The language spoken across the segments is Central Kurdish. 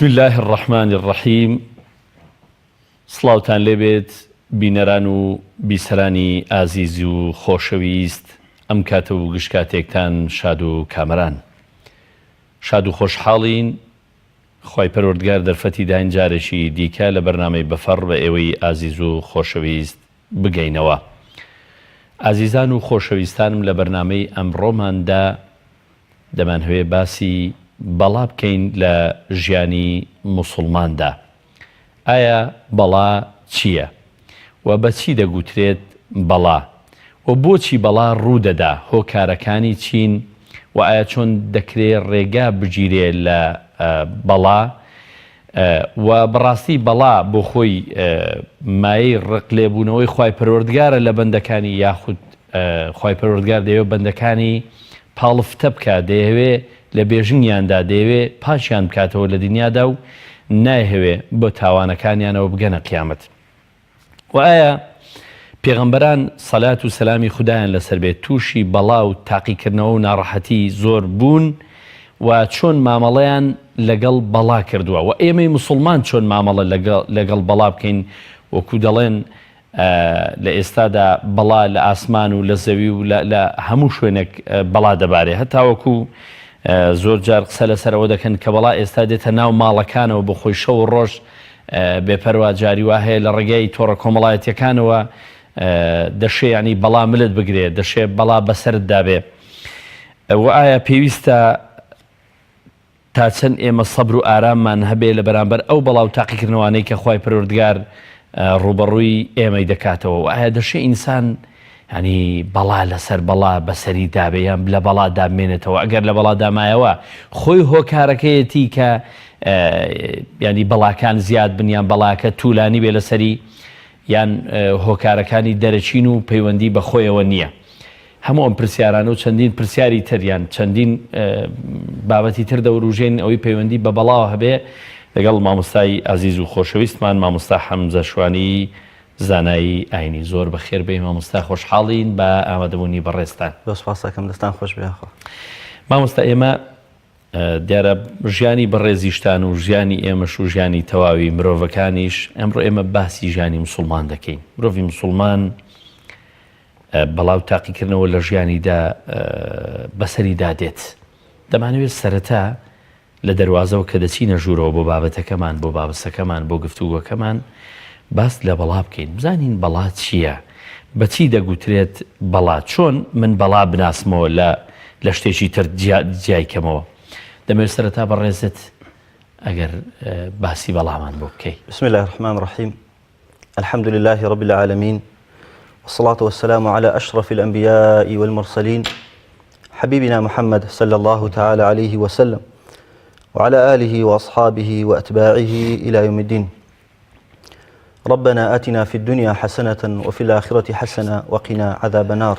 بسم اللە الرحمن الرحیم سڵاوتان لێبێت بینەران و بیسەرانی ئازیز و خۆشەویست ئەم کاتە و گشت کاتێکتان شاد و کامەران شاد و خۆشحاڵین خوای پەروەردگار دەرفەتی داین جارێکی دیکە لە بەرنامەی بەفەڕ بە ئێوەی ئازیز و خۆشەویست بگەینەوە. ئازیزان و خۆشەویستانم لە بەرنامەی ئەمڕۆماندا دەمانهەوێ باسی بەڵا بکەین لە ژیانی موسوڵماندا. ئایا بەڵا چییە؟ و بە چی دەگوترێت بەڵا؟ و بۆچی بەڵا ڕوو دەدا؟ هۆکارەکانی چین؟ و ئایا چۆن دەکرێ ڕێگا بگیرێ لە بەڵا؟ و بەڕاستی بەڵا بۆ خۆی مایەی ڕق لێبوونەوەی خوای پەروەردگارە لە بەندەکانی یاخود خوای پەروەردگار دەیەوێ بەندەکانی پاڵفتە بکا دەیەوێ لە بێژنگیاندا دەیەوێ پاکیان بکاتەوە لە دنیادا و نایهەوێ بۆ تاوانەکانیانەوە بگەنە قیامەت. وە ئایا پێغەمبەران سەلات و سەلامی خودایان لەسەر بێت تووشی بەڵا و تاقیکردنەوە و ناڕەحەتی زۆر بوون و چۆن مامەڵەیان لەگەڵ بەڵا کردووە وە ئێمەی موسوڵمان چۆن مامەڵە لەگەڵ بەڵا بکەین وەکو دەڵێن لە ئێستادا بەڵا لە ئاسمان و لە زەوی و لە هەموو شوێنێک بەڵا دەبارێ هەتاوەکو زۆر جار قسە لەسەر ئەوە دەکەن کە بەڵا ئێستا دێتە ناو ماڵەکانەوە بۆ خۆی شەو و ڕۆژ بێ پەروا جاری وا هەیە لە ڕێگای تۆڕە کۆمەڵایەتیەکانەوە دەشێ یانی بەڵا ملت بگرێ دەشێ بەڵا بەسەرت دابێ و ئایا پێویستە تا چەند ئێمە سەبر و ئاراممان هەبێ لە بەرامبەر ئەو بەڵا و تاقیکردنەوانەی کە خوای پەروەردگار ڕووبەڕووی ئێمەی دەکاتەوە و ئایا دەشێ ئینسان یانی بەڵا لەسەر بەڵا بەسەری دابێ یان لە بەڵا دابمێنێتەوە ئەگەر لە بەڵا دامایەوە خۆی هۆکارەکەیەتی کە ینی بەڵاکان زیاد بن یان بەڵاکە تولانی بێ لەسەری یان هۆکارەکانی دەرەچین و پەیوەندی بە خۆیەوە نییە. هەموو ئەم پرسیارانە و چەندین پرسیاری تر یان چەندین بابەتی تر دەوروژێن ئەوەی پەیوەندی بە بەڵاوە هەبێ لەگەڵ مامۆستای ئازیز و خۆشەویستمان مامۆستا حەمزە شوانی زانای ئاینی زۆر بەخێر بێی مامۆستا خۆشحاڵین بە ئامادەبوونی بەڕێزتان. زۆر سوپاس ئەکەم دەستان خۆش بێ یاخوا. مامۆستا ئێمە دیارە ژیانی بەڕێزیشتان و ژیانی ئێمەش و ژیانی تەواوی مرۆڤەکانیش ئەمڕۆ ئێمە باسی ژیانی مسوڵمان دەکەین مرۆڤی مسوڵمان بەڵا و تاقیکردنەوە لە ژیانیدا بەسەریدا دێت دەمانەوێت سەرەتا لە دەروازەوە کە دەچینە ژوورەوە بۆ بابەتەکەمان، بۆ بابسەکەمان، بۆ گفتوگۆکەمان باس لە بەڵا بکەین، بزانین بەڵا چییە؟ بە چی دەگوترێت بەڵا؟ چۆن من بەڵا بناسمەوە لە لە شتێکی تر جیای کەمەوە؟ دەمەوێت سەرەتا بەڕێزت ئەگەر باسی بەڵامان بۆ بکەی. بسم اللە الرحمن الرحیم الحمد لله رب العالمین والصلاة والسلام على أشرف الأنبياء والمرسلين حبيبنا محمد صلى الله تعالى عليه وسلم وعلى آله وأصحابه وأتباعه إلى يوم الدين ربنا آتنا في الدنيا حسنة وفي الآخرة حسنة وقنا عذاب النار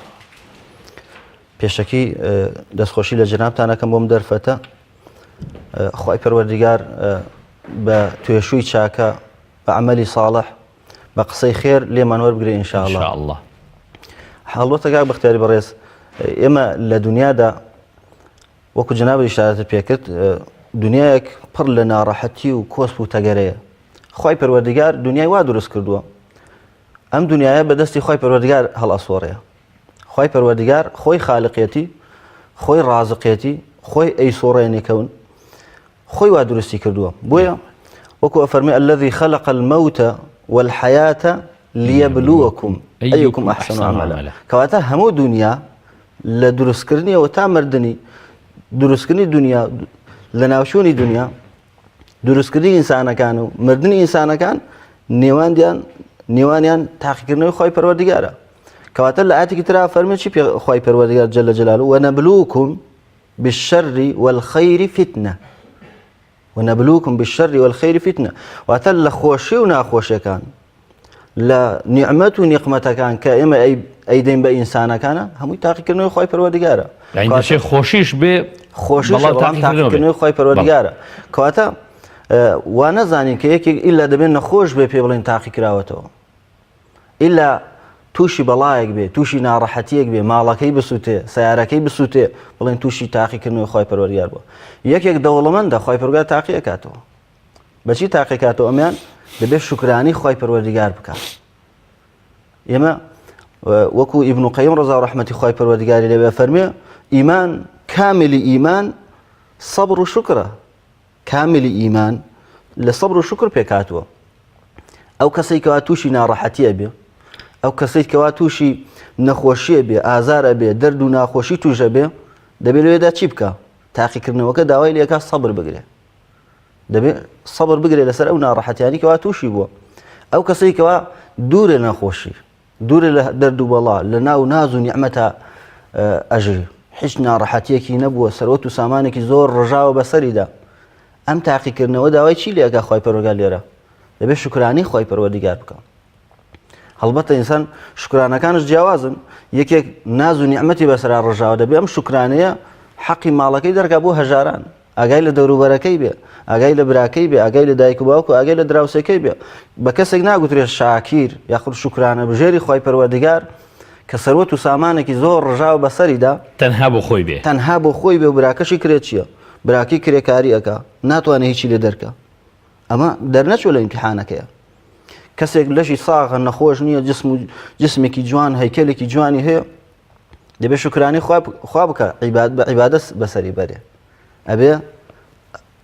پێشەکی دەستخۆشی لە جەنابتانەکەم بۆم دەرفەتە خی پەروەردیگار بە توێشووی چاکە بە عەمەلی ساڵح بە قسەی خێر لێمان وەربگرێ ان شاء الله هەڵبەتە کاک بەختیاری بەڕێز ئێمە لە دنیادا وەکو جەنابت ئیشارەتت پێکرد دنیایەک پڕ لە ناڕەحەتی و کۆسپ و تەگەرەیە خی پەروەردگار دنیای وا دروست کردووە ئەم دنیاە بە دەستی خی پەروەردگار هەڵئەسۆڕێ خی پەروەردگار خۆی خالقێتی خۆی ڕازقێتی خۆی ئەیسۆڕێنێکەون خۆی وا دروستی کردووە بۆیە وەکو ئەفەرمێ الذي خلق الموت والحياة ليبلوكم أيكم أحسن عملا کەواتە هەموو دنیا لە دروستکردنیەوە تا مردنی دروستکردنی دنیا لە ناوچوونی دنیا دروستکردنی ئینسانەکان و مردنی ئینسانەکان نێواندیان نێوانیان تاقیکردنەوەی خی پەروەردگارە کەواتە لە ئاەتێکی ترا فەرمی چی پێ خی پەروەردگار جل جلاله ونبلوكم بالشر والخیر فتنە ونبلوکم بالشر والخیر فتنە واتە لە خۆشی و ناخۆشیەکان لە نیعمەت و نیقمەتەکان کە ئێمە ئەیدەین بە ئینسانەکانە هەمووی تاقیکردنەوەی خۆی پەروەردگارە دەشێ خۆشیش بێ خۆشی تاقیکردنەوەی خۆی پەروەردگارە کەواتە وا نەزانین کە یەکێک ئیلا دەبێت نەخۆش بێ پێ بڵێن تاقیکراوەتەوە ئیلا تووشی بەڵایەک بێ تووشی ناڕەحەتیەک بێ ماڵەکەی بسووتێ سیارەکەی بسووتێ بڵێن تووشی تاقیکردنەوەی خی پەروەردگار بووە یەکێک دەوڵەمەندە خی پەروەردگار تاقی ئەکاتەوە. بەچی تاقیکاتەوە ئەمیان دەبێت شوکرانی خوای پەروەردگار بکات ئێمە وەکو ئیبن قەیم ڕەزا و ڕەحمەتی خوای پەروەردگاری لێ بێ فەرمێ ئیمان کاملی ئیمان سەبر و شکرە کاملی ئیمان لە سەبر و شکر پێکهاتووە ئەو کەسەی کەوا تووشی ناڕەحەتیە بێ ئەو کەسەی کەوا تووشی نەخۆشیە بێ ئازارە بێ دەرد و ناخۆشی توژە بێ دەبێت لەوێدا چی بکە تاقیکردنەوەکە داوای لێکا سەبر بگرێ دەبێ سەبر بگرێ لەسەر ئەو ناڕەحەتیانی کەوا تووشی بووە ئەو کەسەی کەوا دوورە نەخۆشی دوورە لە دەرد و بەڵا لە ناو ناز و نیعمەتا ئەژی هیچ ناڕەحەتیەکی نەبووە سەرۆت و سامانێکی زۆر ڕژاوە بەسەریدا ئەم تاقیکردنەوە داوای چی لێکا خی پەرۆگار لێرە دەبێت شکرانی خی پەروەردیگار بکە هەڵبەتە ئینسان شکرانەکانش جیاوازن یەکێک ناز و نیعمەتی بەسەرا ڕژاوە دەبێ ئەم شکرانەیە حەقی ماڵەکەی دەرکا بۆ هەژاران ئاگای لە دەوروبەرەکەی بێ ئاگای لە براکەی بێ ئاگای لە دایک و باوک و ئاگای لە دراوسێکەی بێ بە کەسێک ناگوترێت شاکیر یاخود شکرانە بژێری خی پەروەردگار کە سەروەت و سامانێکی زۆر ڕژاوە بەسەریدا تەنها بۆ خۆی بێ تەنها بۆ خۆی بێ و براکەشی کرێ چییە براکەی کرێکاری ئەکا ناتوانێت هیچی لێ دەرکە ئەمە دەرنەچوو لە ئیمتیحانەکەیە کەسێک لەشی ساغە نەخۆش نییە جسم و جسمێکی جوان هەیکەلێکی جوانی هەیە دەبێت شکرانی خوا بکە عیباد بە عیبادە بەسەری بەرێ ئەبێ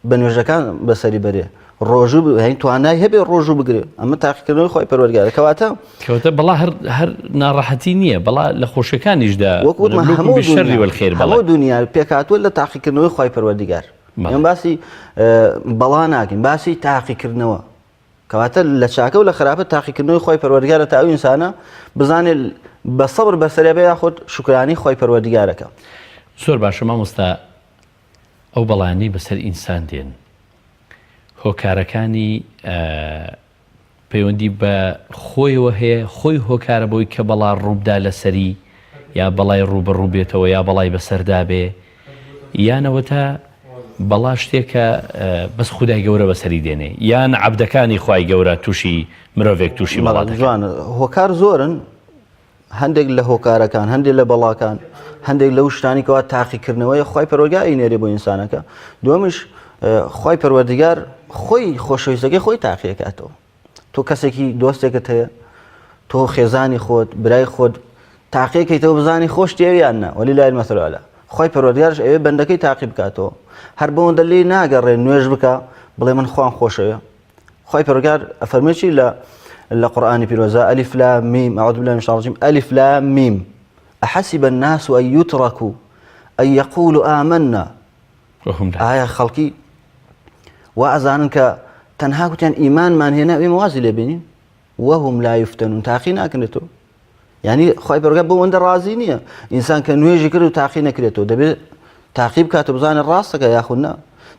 بە نوێژەکان بەسەری بەرێ ڕۆژوو هەین توانای هەبێ ڕۆژوو بگرێ ئەمە تاقیکردنەوەی خۆی پەروەردگارە کەواتە کەواتە بەڵا هەر هەر ناڕەحەتی نییە بەڵا لە خۆشەکانیشدا وەکو هەموو شەری والخێر هەموو دنیا پێکهاتووە لە تاقیکردنەوەی خی پەروەردگار ئێمە باسی بەڵا ناکەین باسی تاقیکردنەوە کەواتە لە چاکە و لە خراپە تاقیکردنەوەی خۆی پەروەردگارە تا ئەو ئینسانە بزانێت بە سەبر بەسەرێ بێ یاخود شوکرانی خۆی پەروەردگارەکە. زۆر باشە مامۆستا ئەو بەڵایانەی بەسەر ئینسان دێن هۆکارەکانی پەیوەندی بە خۆیەوە هەیە خۆی هۆکارە بۆی کە بەڵا ڕووبدا لەسەری یا بەڵای ڕووبەڕوو بێتەوە یا بەڵای بەسەردا بێ یانەوەتا بەڵا شتێکە بەس خودای گەورە بەسەری دێنێ یان عەبدەکانی خوای گەورە تووشی مرۆڤێک تووشی بەڵا دەکەن. جوانە هۆکار زۆرن هەندێک لە هۆکارەکان هەندێک لە بەڵاکان هەندێک لەو شتانی کەوا تاقیکردنەوەی خی پەرۆگا ئەینێرێ بۆ ئینسانەکە دووەمیش خی پەروەردگار خۆی خۆشەویستەکەی خۆی تاقیەکاتەوە تۆ کەسێکی دۆستێکت هەیە تۆ خێزانی خۆت برای خۆت تاقیەکەیتەوە بزانی خۆش تێویان نا وەلی لای مەسەلە خۆی پەروەردگارش ئەوێ بەندەکەی تاقی بکاتەوە هەر بەوەندە لێی ناگەڕێ نوێژ بکە بڵێ من خوان خۆشەوێ خی پەروەردگار ئەفەرمێ چی لە لە قورآانی پیرۆزە ئەلیف لام میم أعوذ بالله من الشيطان الرجيم ألف لام ميم أحسب الناس أن يتركوا أن يقولوا آمنا ئایا خەڵکی وا ئەزانن کە تەنها گوتیان ئیمانمان هێنا ئێمە وازی لێ بێنین وهم لا يفتنون تاقی ناکرێتەوە یعنی خی پەرگە بۆ ئەوەندە ڕازی نییە ئینسان کە نوێژی کرد و تاقی نەکرێتەوە دەبێت تاقی بکاتە بزانێت ڕاستەکە یاخود نا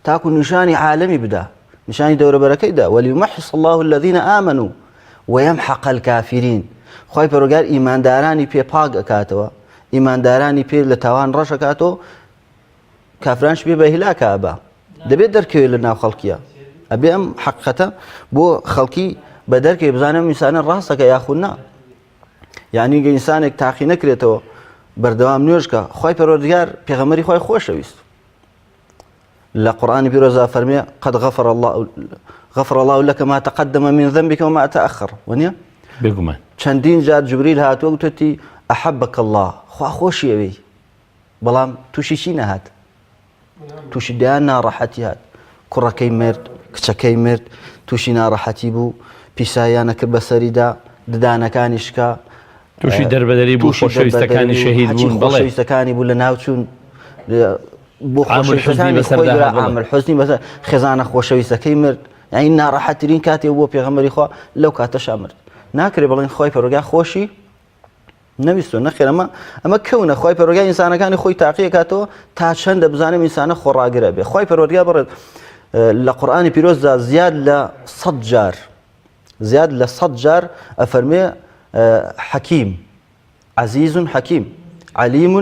تاکو نیشانی عالەمی بدا نیشانی دەورەبەرەکەی دا وليمحص الله الذين آمنوا ويمحق الكافرين خی پەرگار ئیماندارانی پێ پاک ئەکاتەوە ئیماندارانی پێ لە تاوان ڕەشەکاتەوە کافرانش بێ بە هیلاکە ئەبا دەبێت دەرکەوێت لە ناو خەڵکیە ئەبێ ئەم حقیقەتە بۆ خەڵکی بە دەرکەوێت بزانم ئینسانە ڕاستەکە یاخود نا یعنی گە ئینسانێک تاقی نەکرێتەوە بەردەوام نوێژکە خی پەروەردگار پێغەمەری خۆی خۆشەویست لە قورآانی پیرۆزا فەرمێ قد غفر الله غفر الله لك ما تقدم من ذنبك وما تأخر ونیە بێگومان چەندین جار جبریل هاتووە وتێتی ئەحبك الله خوا خۆشی ئەوێی بەڵام تووشی چی نەهات؟ تووشی دەیان ناڕەحەتی هات کوڕەکەی مرد کچەکەی مرد تووشی ناڕەحەتی بوو پیساییانە کرد بەسەریدا ددانەکانی شکا تووشی دەربەدەری بوو خۆشەویستەکانی شەهید بوون خۆشەویستەکانی بوو لە ناوچوون بۆ خۆشەویستەکانی خۆی عامر حوزنی بەسەر خێزانە خۆشەویستەکەی مرد یعنی ناڕەحەتترین کاتێ بۆ پێغەمبەری خوا لەو کاتەشا مرد ناکرێ بڵێن خۆی پەروەردگار خۆشی نەویستوە نەخێر ئەمە ئەمە کەونە خی پەرۆگای ئینسانەکانی خۆی تاقیەکاتەوە تا چەندە بزانم ئینسانە خۆڕاگرە بێ خی پەرۆگا بڕێت لە قورآانی پیرۆزدا زیاد لە سە جار زیاد لە سە جار ئەفەرمێ حەکیم عزیز حەکیم علیم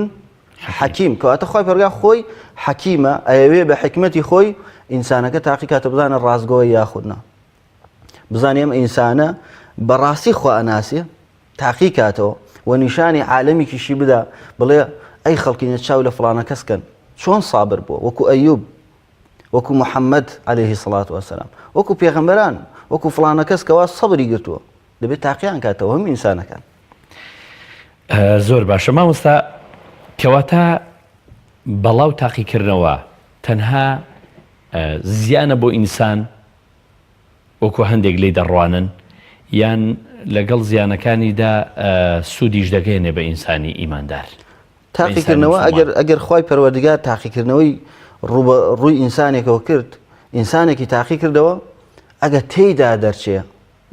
حەکیم کەواتە خی پەرگا خۆی حەکیمە ئەیەوێ بە حکمەتی خۆی ئینسانەکە تاقی کاتە بزانە ڕاستگۆی یاخودنا بزانێ ئەم ئینسانە بەڕاستی خوا ئەناسێ تاقی کاتەوە و نیشانی عالەمیکیشی بدا بڵێ ئەی خەڵکینە چاو لە فڵانە کەس کەن چۆن سابر بووە وەکو ئەیوب. وەکو محەممەد عەلەیهی سڵات وەسەلام وەکو پێغەمبەران وەکو فڵانە کەس کەوا سەبری گرتووە دەبێت تاقیان کاتەوە هەموو ئینسانەکان. زۆر باشە مامۆستا کەواتە بەڵا و تاقیکردنەوە تەنها زیانە بۆ ئینسان وەکو هەندێک لێی دەڕوانن یان لەگەڵ زیانەکانیدا سوودیش دەگەیەنێ بە ئینسانی ئیماندار؟ تاقیکردنەوە ئەگەر ئەگەر خوای پەروەردگار تاقیکردنەوەی ڕووبە ڕووی ئینسانێکەوە کرد ئینسانێکی تاقی کردەوە ئەگەر تێیدا دەرچێ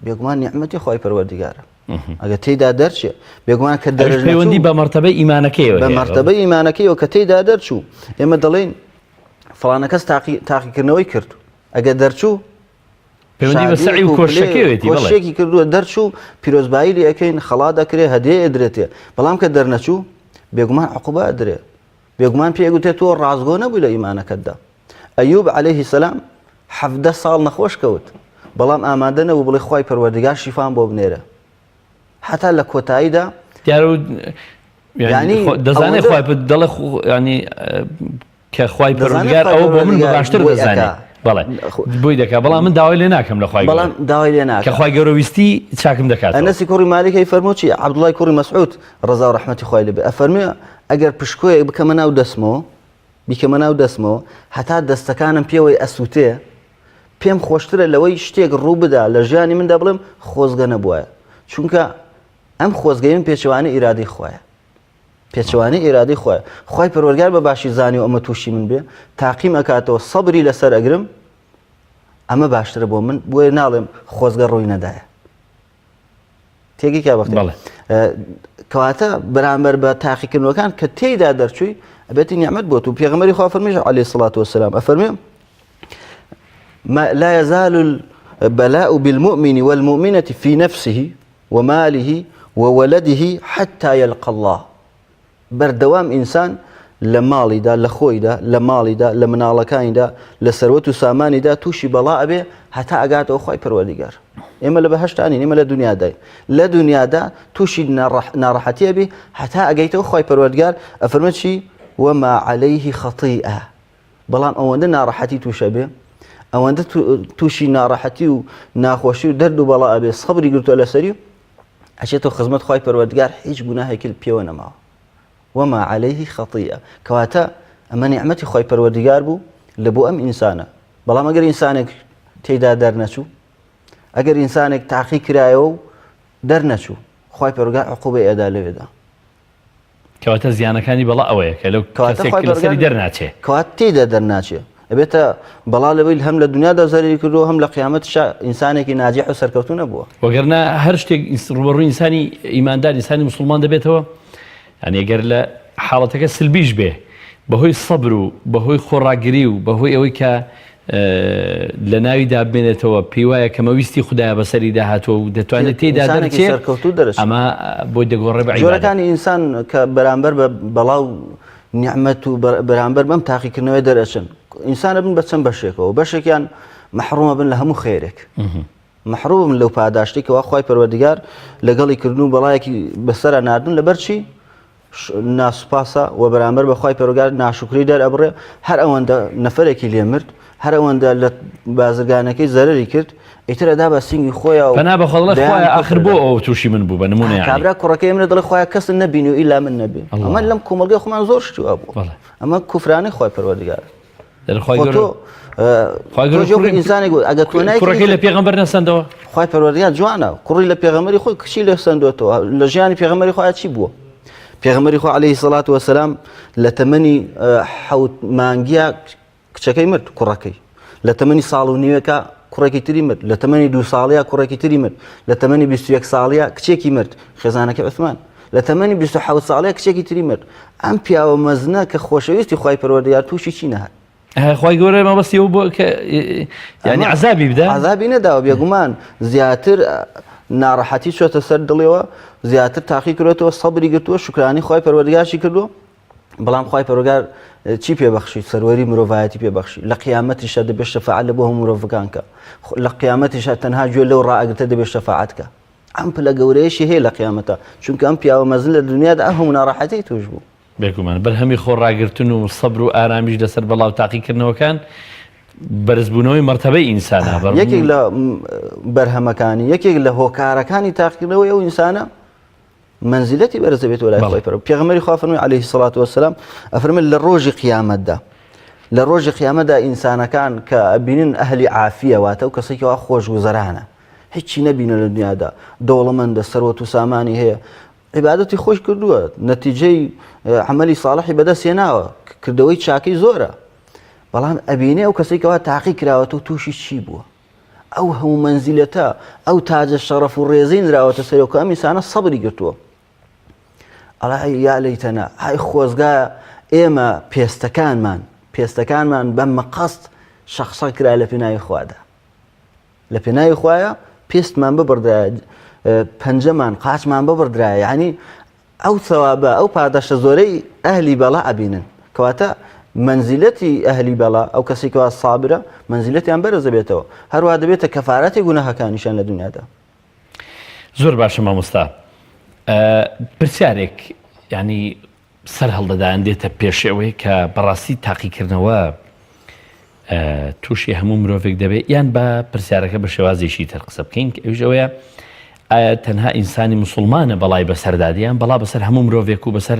بێگومان نیعمەتی خوای پەروەردگارە ئەگەر تێیدا دەرچێ بێگومان کە دەرەوەندی پەیوەندی بە مەرتەبەی ئیمانەکەیەوە بە مەرتەبەی ئیمانەکەیەوە کە تێیدا دەرچوو ئێمە دەڵێین فڵانەکەس تاقی تاقیکردنەوەی کرد ئەگەر دەرچوو پەیوەندی بە سەعی و کۆششەکەیەتی بەڵێ. کۆششێکی کردووە دەرچوو پیرۆزبایی لێ ئەکەین خەڵات ئەکرێ هەدیە ئەدرێتێ بەڵام کە دەرنەچوو بێگومان عقوبە ئەدرێ بێگومان پێ گوتێ تۆ ڕاستگۆ نەبووی لە ئیمانەکەتدا ئەیوب عەلەیهی سەلام حەڤدە ساڵ نەخۆش کەوت بەڵام ئامادە نەبوو بڵێ خوای پەروەردگار شیفام بۆ بنێرە هەتا لە کۆتاییدا دیارە یعنی دەزانێت خوای دەڵێ ینی کە خوای پەروەردگار ئەوە بۆ من بە باشتر دەزانێ بەڵێ بۆی دەکا بەڵام من داوای لێ ناکەم لە خوای بەڵام داوای لێ ناکەم کە خوای گەورە ویستی چاکم دەکات ئەنەسی کوڕی مالیک ئەی فەرموو چی عەبدوڵای کوڕی مەسعود ڕەزا و ڕەحمەتی خوای لێ بێ ئەفەرموێ ئەگەر پشکۆیەک بکەمە ناو دەستمەوە بیکەمە ناو دەستمەوە هەتا دەستەکانم پێوەی ئەسووتێ پێم خۆشترە لەوەی شتێک ڕوو بدا لە ژیانی مندا بڵێم خۆزگە نەبوایە چونکە ئەم خۆزگەی من پێچەوانەی ئیرادەی خوایە پێچەوانەی ئیرادەی خوایە خوای پەروەردگار بە باشی زانیوە ئەمە تووشی من بێ تاقیم ئەکاتەوە سەبری لەسەر ئەگرم ئەمە باشترە بۆ من بۆیە ناڵێم خۆزگە ڕووی نەدایە تێگەی کا بەختێ کەواتە بەرامبەر بە تاقیکردنەوەکان کە تێیدا دەرچووی ئەبێتی نیعمەت بۆ تو پێغەمبەری خوا فەرمیش عەلەیهی سڵات وسلام ئەفەرمێ ما لا يزال البلاء بالمؤمن والمؤمنة في نفسه وماله وولده حتى يلقى اللە بەردەوام ئینسان لە ماڵیدا لە خۆیدا لە ماڵیدا لە مناڵەکانیدا لە سەروەت و سامانیدا تووشی بەڵا ئەبێ هەتا ئەگاتەوە خوای پەروەردیگار ئێمە لە بەهەشتا نین ئێمە لە دنیاداین لە دنیادا تووشی ناڕەحەتی ئەبی هەتا ئەگەیتەوە خوای پەروەردگار ئەفەرمێ چی وما عليه خطیئە بەڵام ئەوەندە ناڕەحەتی تووشە بێ ئەوەندە تووشی ناڕەحەتی و ناخۆشی و دەرد و بەڵا ئەبێ سەبری گرتووە لەسەری و ئەچێتەوە خزمەت خوای پەروەردگار هیچ گوناهێکی پێوە نەماوە وما عليه خطیئە کەواتە ئەمە نیعمەتی خوای پەروەردگار بوو لە بۆ ئەم ئینسانە بەڵام ئەگەر ئینسانێک تێدا دەرنەچوو ئەگەر ئینسانێک تاقی کرایەوە و دەرنەچوو خوای پەروەردگار عقوبەی ئەدا لەوێدا کەواتە زیانەکانی بەڵا ئەوەیە کە لەو کەسێک لەسەری دەرناچێ. کەواتە تێیدا دەرناچێ ئەبێتە بەڵا لەوەی هەم لە دنیادا زەرەری کردووە هەم لە قیامەتیشا ئینسانێکی ناجیح و سەرکەوتوو نەبووە. وەگەرنا هەر شتێک ڕووبەڕووی ئینسانی ئیماندار ئینسانی موسڵمان دەبێتەوە یانی گەر لە حاڵەتەکە سلبیش بێ بەهۆی سەبر و بەهۆی خۆڕاگری و بەهۆی ئەوەی کە لە ناویدا بمێنێتەوە پێی وایە کە مەویستی خودایە بەسەریدا هاتووە و دەتوانێت تێیدا ئینسانێکی دەرچێ سەرکەوتوو دەرەچێت. ئەمە بۆی دەگۆڕێ بە عیبادەت. جۆرەکانی ئینسان کە بەرامبەر بە بەڵا و نیعمەت و بەرامبەر بەم تاقیکردنەوەی دەرئەچن ئینسان ئەبن بە چەند بەشێکەوە بەشێکیان مەحڕوم ئەبن لە هەموو خێرێک مەحڕوم لەو پاداشتێک کەوا خوای پەروەردگار لەگەڵی کردن و بەڵایەکی بەسەرا ناردن لەبەر چی ناسوپاسە و بەرامبەر بە خوای پەروەردگار ناشوکری دەرئەبڕێ هەر ئەوەندە نەفەرێکی لێ مرد هەر ئەوەندە لە بازرگانەکەی زەرەری کرد ئیتر ئەدا بە سینگی خۆیا و پەنا بەخوا دەڵێ دەیان خوایە ئاخر کوفر بۆ ئەدا. ئەوە تووشی من بوو بە نموونە یانی کابرا کوڕەکەی منە دەڵێ خوایە کەست نەبینی و ئیلا من نەبێ ئەڵڵا. ئەمە لەم کۆمەڵگەی خۆمان زۆر شتی وا بووە بەڵێ. ئەمە کوفرانەی خوای پەروەردگارە دەرە خوای خۆ گەورە تۆ خوای گەورە تۆ جۆ کوڕی- ئینسانێک بوو ئەگەر تۆ نایکردی کوڕەکەی لە پێغەمبەر نەسەندەوە خوای پەروەردگار جوانە کوڕی لە پێغەمبەری خۆی کچی لێ سەندۆتەوە لە ژیانی پێغەمبەری خۆیا چی بووە پێغەمبەری خۆ عەلەیهی سەڵات وەسەلام لە تەمەنی حەوت مانگیا کچەکەی مرد کوڕەکەی لە تەمەنی ساڵ و نیوێکا کوڕێکی تری مرد لە تەمەنی دوو ساڵیا کوڕێکی تری مرد لە تەمەنی 21 ساڵیا کچێکی مرد خێزانەکەی عوسمان لە تەمەنی 27 ساڵیا کچێکی تری مرد ئەم پیاوە مەزنە کە خۆشەویستی خوای پەروەردگار تووشی چی نەهات خوای گەورە مەبەستی ئەو بۆ کە یعنی عذابی بدە عذابی نەداوە بێگومان زیاتر ناڕەحەتی چۆتە سەر دڵیەوە زیاتر تاقی کرێتەوە سەبری گرتووە شوکرانی خوای پەروەردگارشی کردووە بەڵام خوای پەروەردگار چی پێبەخشی سەروەری مرۆڤایەتی پێبەخشی لە قیامەتیشا دەبێت شەفاعەت لە بۆ هەموو مرۆڤەکان کە لە قیامەتیشا تەنها گوێ لەو ڕائەگرتە دەبێت شەفاعەت کە ئەم پلە گەورەیەشی هەیە لە قیامەتە چونکە ئەم پیاوە مەزن لە دنیادا ئەم هەموو ناڕەحەتی توش بوو بێگومان بەرهەمی خۆڕاگرتن و سەبر و ئارامیش لەسەر بەڵا و تاقیکردنەوەکان. بەرزبوونەوەی مەرتەبەی ئینسانە یەکێک لە بەرهەمەکانی یەکێک لە هۆکارەکانی تاقیکردنەوەی ئەو ئینسانە مەنزیلەتی بەرز دەبێتەوە لای خوای پەروەردگار پێغەمبەری خوا فەرمووی عەلەیهی سڵات وەسەلام ئەفەرمێت لە ڕۆژی قیامەتدا لە ڕۆژی قیامەتدا ئینسانەکان کە ئەبینن ئەهلی عافیە واتە و کەسێکی وا خۆشگوزەرانە هیچی نەبینە لە دنیادا دەوڵەمەندە سەروەت و سامانی هەیە عیبادەتی خۆش کردووە نەتیجەی عملی ساڵحی بەدەست هێناوە کردەوەی چاکەی زۆرە بەڵام ئەبینێ ئەو کەسێکەوە تاقی کراوەتەوە تووشی چی بووە ئەو هەموو مەنزیلەتە، ئەو تاجە شەڕەف و ڕێزەی نراوەتە سەری کە ئەم ئینسانە سەبری گرتووە. ئەڵێ ئەی یا لەیتەنا، ئای خۆزگا ئێمە پێستەکانمان، پێستەکانمان بە مقەست شەقشەق کرا لە پێناوی خوادا. لە پێناوی خوایە پێستمان ببڕدرایە، پەنجەمان، قاچمان ببڕدرایە، یعنی ئەو ثەوابە، ئەو پاداشتە زۆرەی ئەهلی بەڵا ئەبینن. کەواتە مەنزیلەتی ئەهلی بەڵا، ئەو کەسەی کەوا سابرە، مەنزیلەتیان بەرز دەبێتەوە. هەروەها دەبێتە کەفارەتی گوناهەکانیشیان لە دونیادا. زۆر باشە مامۆستا پرسیارێک یعنی سەر هەڵدەدان دێتە پێشەوەی کە بەڕاستی تاقیکردنەوە تووشی هەموو مرۆڤێک دەبێت یان بە پرسیارەکە بە شێوازێکی تر قسە بکەین کە ئەویش ئەوەیە ئایا تەنها ئینسانی مسلمانە بەڵای بەسەردا دێ یان بەڵا بەسەر هەموو مرۆڤێک و بەسەر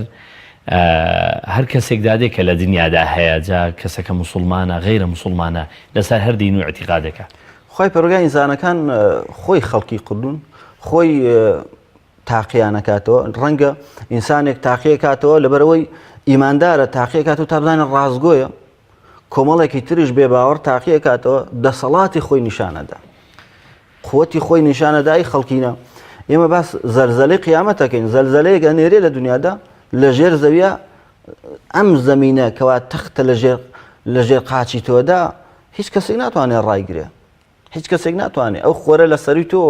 هەر کەسێکدا دێ کە لە دنیادا هەیە جا کەسەکە مسلمانە غیرە مسلمانە لەسەر هەر دین و اعتقادێکە خوای پەروەردگار ئینسانەکان خۆی خەڵکی قردون خۆی تاقیانەکاتەوە ڕەنگە ئینسانێک تاقیەکاتەوە لەبەرەوەی ئیماندارە تاقیەکاتەوە تا بزانێت ڕاستگۆیە کۆمەڵێکی تریش بێ باوەڕ تاقیەکاتەوە دەسەڵاتی خۆی نیشانەدا قوتی خۆی نیشانەدای خەڵکینە ئێمە باس زەرزەلەی قیامەتەکەین زەلزەلەیەک ئەنێرێ لە دنیادا لە ژێر زەویە ئەم زەمینە کەوا تەختە لە ژێر لە ژێر قاچی تۆدا هیچ کەسێک ناتوانێت ڕایگرێ هیچ کەسێک ناتوانێت ئەو خۆرە لە سەروی تۆ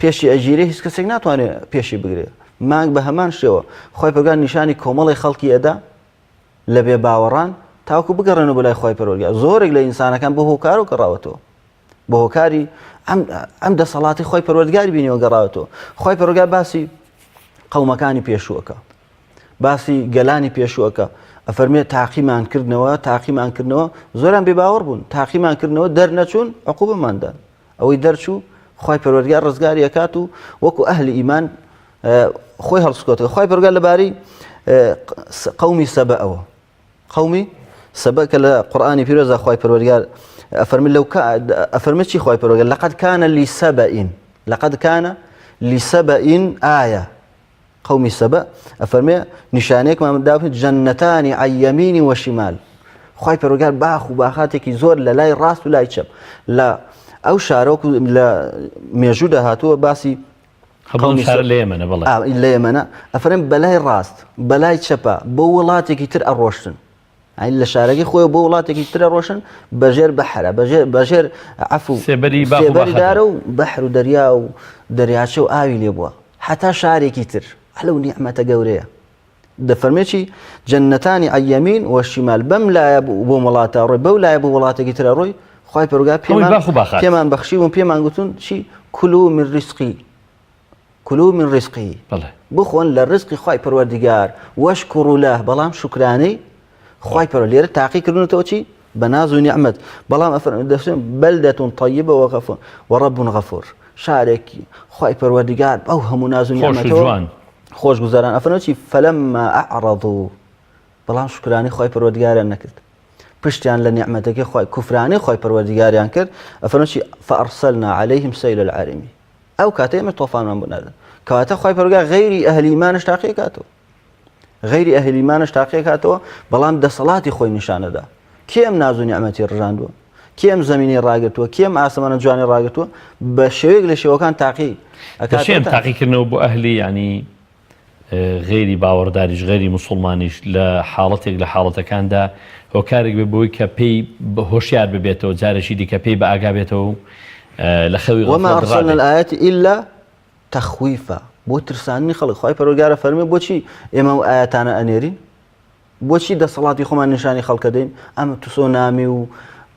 پێشی ئەگیرێ هیچ کەسێک ناتوانێت پێشی بگرێ مانگ بە هەمان شێوە خۆی پەرگان نیشانی کۆمەڵی خەڵکی ئەدا لە بێ باوەڕان تاوەکو بگەڕێنەوە بۆ لای خوای پەروەردگار زۆرێک لە ئینسانەکان بۆ هۆکارەوە گەڕاوەتەوە بۆ هۆکاری ئەم ئەم دەسەڵاتی خۆی پەروەردگاری بینیەوە گەڕاوەتەوە خۆی پەروەردگار باسی قەومەکانی پێشووەکە باسی گەلانی پێشووەکە ئەفەرمێ تاقیمان کردنەوە تاقیمان کردنەوە زۆران بێ باوەڕ بوون تاقیمان کردنەوە دەرنەچوون عقوبەماندان ئەوەی دەرچوو خوای پەروەردگار ڕزگاری ئەکات و وەکو ئەهلی ئیمان خۆی هەڵسکۆتەوە خوای پەروەردگار لەبارەی قەومی سەبەوە قەومی سەبە کە لە قورئانی پیرۆزدا خوای پەروەردگار ئەفەرمی لەو ئەفەرمی چی خوای پەروەردگار لقد كان لسبأ لقد كان لسبأ آية قەومی سەبەء ئەفەرمێ نیشانەیەکمان داوێت جەنەتانی عن یمین و شمال خوای پەروەردگار باخ و باخاتێکی زۆر لە لای ڕاست و لای چەپ لە ئەو شارۆک لە مێژوودا هاتووە باسی قەومی شار لە یەمەنە بەڵێ لە یەمەنە ئەفەرم بەلای ڕاست بەلای چەپە بۆ وڵاتێکی تر ئەڕۆشتن ئەی لە شارەکەی خۆی بۆ وڵاتێکی ترە ڕۆشن بەژێر بەحرە بەژێر بەژێر عەفو سێبەری باخ و سێبەری باخاتە. دارە و بەحر و دەریا و دەریاچە و ئاوی لێ بووە هەتا شارێکی تر لەو نیعمەتە گەورەیە دەفەرمێ چی جەنەتانی عن یمین و شمال بەم لایە بۆ بۆ وڵاتە ڕۆی بەو لایە بۆ وڵاتێکی ترە ڕۆی خوای پەروەردگار هەمووی پێمان باخ و باخات. پێمان بەخشیون پێمان گوتون چی کلو من رزقی کلو من رزقه بەڵێ. بخۆن لە رزقی خوای پەروەردگار واشکروا له بەڵام شوکرانەی خوای پەروەر لێرە تاقی کردنەوە چی بە ناز و نیعمەت بەڵام ئەفەرموێ دەفرموێ بلدة طیبە وغفور ورب غفور شارێکی خوای پەروەردگار بەو هەموو ناز و خۆش و نیعمەتەوە جوان. خۆش گوزەران ئەفەرموێ چی فلما اعرضوا بەڵام شوکرانەی خوای پەروەردگاریان نەکرد پشتیان لە نیعمەتەکەی خوای کوفرانەی خوای پەروەردگاریان کرد ئەفەرموێ چی فارسلنا علیهم سیل العرم ئەو کاتە ئێمە تۆفانمان بۆ ناردن کەواتە خوای پەروەردگار غەیری ئەهلی ئیمانش تاقی کاتەوە غەیری ئەهلی ئیمانش تاقی کاتەوە بەڵام دەسەڵاتی خۆی نیشانەدا کێ ئەم ناز و نیعمەتی ڕژاندووە کێ ئەم زەمینەی ڕاگرتووە کێ ئەم ئاسمانە جوانی ڕاگرتووە بە شێوەیەک لە شێوەکان تاقی ئەکاتەوە تاقیکردنەوە بۆ ئەهلی یعنی غەیری باوەڕداریش غەیری موسوڵمانیش لە حاڵەتێک لە حاڵەتەکاندا هۆکارێک بێ بۆی کە پێی هۆشیار ببێتەوە جارێکی دیکە پێی بە ئاگا بێتەوە و لە خەوی وما غەفلەت ارسلنا ڕابێت. الآیات الا تخویفا بۆ ترساندنی خەڵک خوای پەروەردگارە فەرمووی بۆچی ئێمە ئەو ئایەتانە ئەنێرین بۆچی دەسەڵاتی خۆمان نیشانی خەڵکە دەین ئەم تسۆنامی و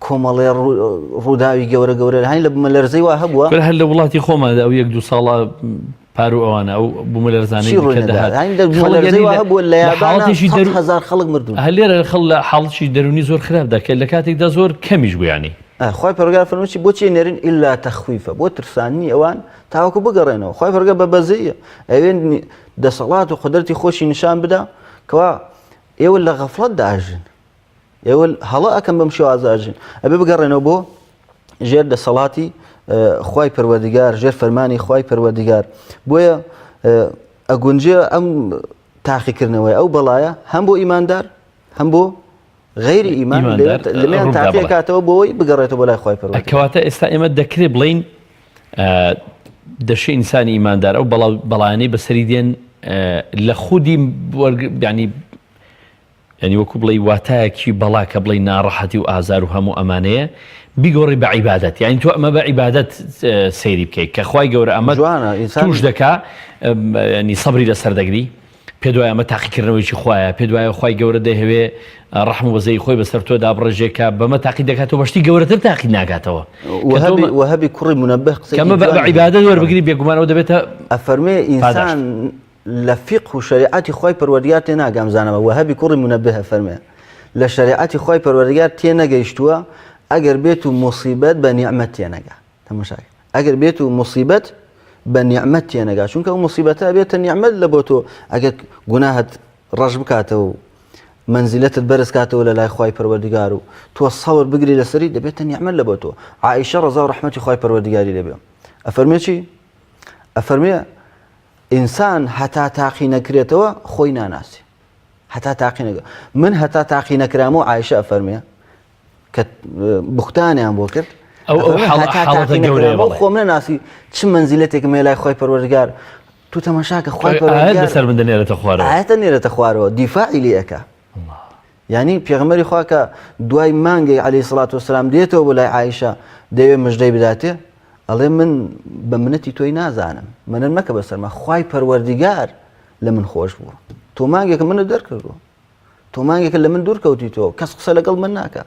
کۆمەڵێ ڕووداوی گەورە گەورە هەین لە بمەلەرزەی وا هەبووە هەر لە وڵاتی خۆماندا ئەو یەک دوو ساڵە. پار و ئەوانە ئەو بوومەلەرزانەی چی کە ڕووی نەدا دەهات یانی دە خەڵک بوومەلەرزەی یانی وا لە هەبووە لە لە یابانا حاڵەتێکی سەد دەرو هەزار خەڵک مردوون. هە لێرە خەڵ لە حاڵەتێکی دەروونی زۆر خراپدا کە لە کاتێکدا زۆر کەمیش بوو یانی. ئە خوای پەروەردگار فەرمووی چی بۆچی ئەینێرین الا تخویفا بۆ ترساندنی ئەوان تاوەکو بگەڕێنەوە خوای پەروەردگار بە بەزەیە ئەوێ دەسەڵات و قودرەتی خۆشی نیشان بدا کەوا ئێوە لە غەفڵەتدا ئەژین ئێوە هەڵە ئەکەن بەم شێوازە ئەژین ئەبێ بگەڕێنەوە بۆ ژێر دەسەڵاتی خوای پەروەردگار ژێر فەرمانی خوای پەروەردگار بۆیە ئەگونجێ ئەم تاقیکردنەوەی ئەو بەڵایە هەم بۆ ئیماندار هەم بۆ غەیری ئیمان لەمیان تاقیکاتەوە بۆی بگەڕێتەوە بۆ لای خوای پەروەردگار کەواتە ئێستا ئێمە دەکرێت بڵین دەشێ ئینسانی ئیماندار ئەو بەڵایانەی بەسەری دێن لە خودی ینی یانی وەکو بڵێی واتایەکی بەڵا کە بڵێی ناڕەحەتی و ئازار و هەموو ئەمانەیە بیگۆڕی بە عیبادەت یانی تۆ ئەمە بە عیبادەت سەیری بکەیت کە خوای گەورە ئەمە جوانە ئینسان توش دەکا ینی سەبری لەسەر دەگری پێ دوای ئەمە تاقیکردنەوەیکی خوایە پێ دوایە خوای گەورە دەیهەوێ ڕەحم و بەزەیی خۆی بەسەر تۆ دابڕێژێ کە بەمە تاقی دەکاتەوە بە شتی گەورەتر تاقی ناکاتەوە کە تۆ وەهەبی وەهەبی کوڕی مونەبه قسەیەکی کە ئەمە بە جوانی هەیە. عیبادەت وەربگری بێگومان ئەوە دەبێتە ئەفەرمێ پاداشت. ئینسان لە فیقه و شەریعەتی خوای پەروەردگار تێناگا ئەم زانامە وەهەبی کوڕی مونەبه ئەفەرمێ لە شەریعەتی خوای پەروەردگار تێنەگەیشتووە ئەگەر بێت و موسیبەت بە نیعمەت تێنەگا تەماشاکە ئەگەر بێت و موسیبەت بە نیعمەت تێنەگا چونکە ئەو موسیبەتە بێتە نیعمەت لە بۆ تۆ ئەگەر گوناهت ڕەش بکاتەوە و مەنزیلەتت بەرز کاتەوە لە لای خوای پەروەردگار و تۆ سەبر بگری لەسەری دەبێتە نیعمەت لە بۆ تۆ عائیشە ڕەزا و ڕەحمەتی خوای پەروەردگاری لێبێ ئەفەرمێ چی ئەفەرمێ ئینسان هەتا تاقی نەکرێتەوە خۆی ناناسی هەتا تاقی نەکە من هەتا تاقی نەکرامەوە عیشە ئەفەرمێ کە بوختانیان بۆ کرد ئەو هەتا تاقی نەکرامەوە خۆم نەناسی چ منزیلەتێکم هەیە لای خۆی پەروەردگار تو تەماشاکە خۆی پەروەردگار سەر من دەنێرێتە خوارەوە ئاەتە نێرێتە خوارەوە دیفاعی لێ ئەکا یانی پێغەمبەری خوا کە دوای مانگێک عەلەیهی سڵات وسلام دێتەوە بۆ لای عایشە دەیەوێ مژدەی بداتێ ئەڵێ من بە منەتی تۆی نازانم منەت مەکە بەسەرما خوای پەروەردیگار لە من خۆش بووە تۆ مانگێکە منت دەرکردووە تۆ مانگێکە لە من دوور کەوتی تۆ کەس قسە لەگەڵ من ناکە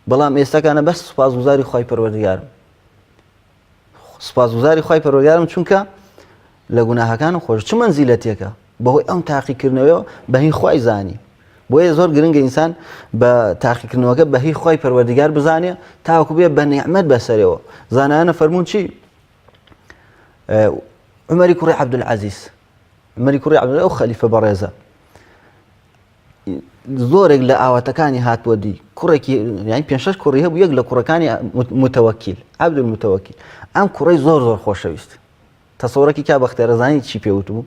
بەڵام ئێستاکانە بەس سوپاسگوزاری خوای پەروەردگارم سوپاسگوزاری خوای پەروەردگارم چونکە لە گوناهەکانم خۆش چ مەنزیلەتێکە بەهۆی ئەم تاقیکردنەوەیەوە بەهی خوای زانی بۆیە زۆر گرنگە ئینسان بە تاقیکردنەوەکە بەهی خوای پەروەردگار بزانێ تاوەکو بێ بە نیعمەت بەسەرەوە زانایانە فەرمونون چی عمەری کوڕی عەبدولعەزیز عمەری کوڕی عەبدول ئەو خەلیفە بەڕێزە زۆرێک لە ئاواتەکانی هاتووە دی کوڕێکی یان پێ شەش کوڕی هەبوو یەک لە کوڕەکانی متەوەکیل عەبدول متەوەکیل ئەم کوڕەی زۆر زۆر خۆشەویست تەسەورەکی کا بەختێرەزانی چی پێوت بوو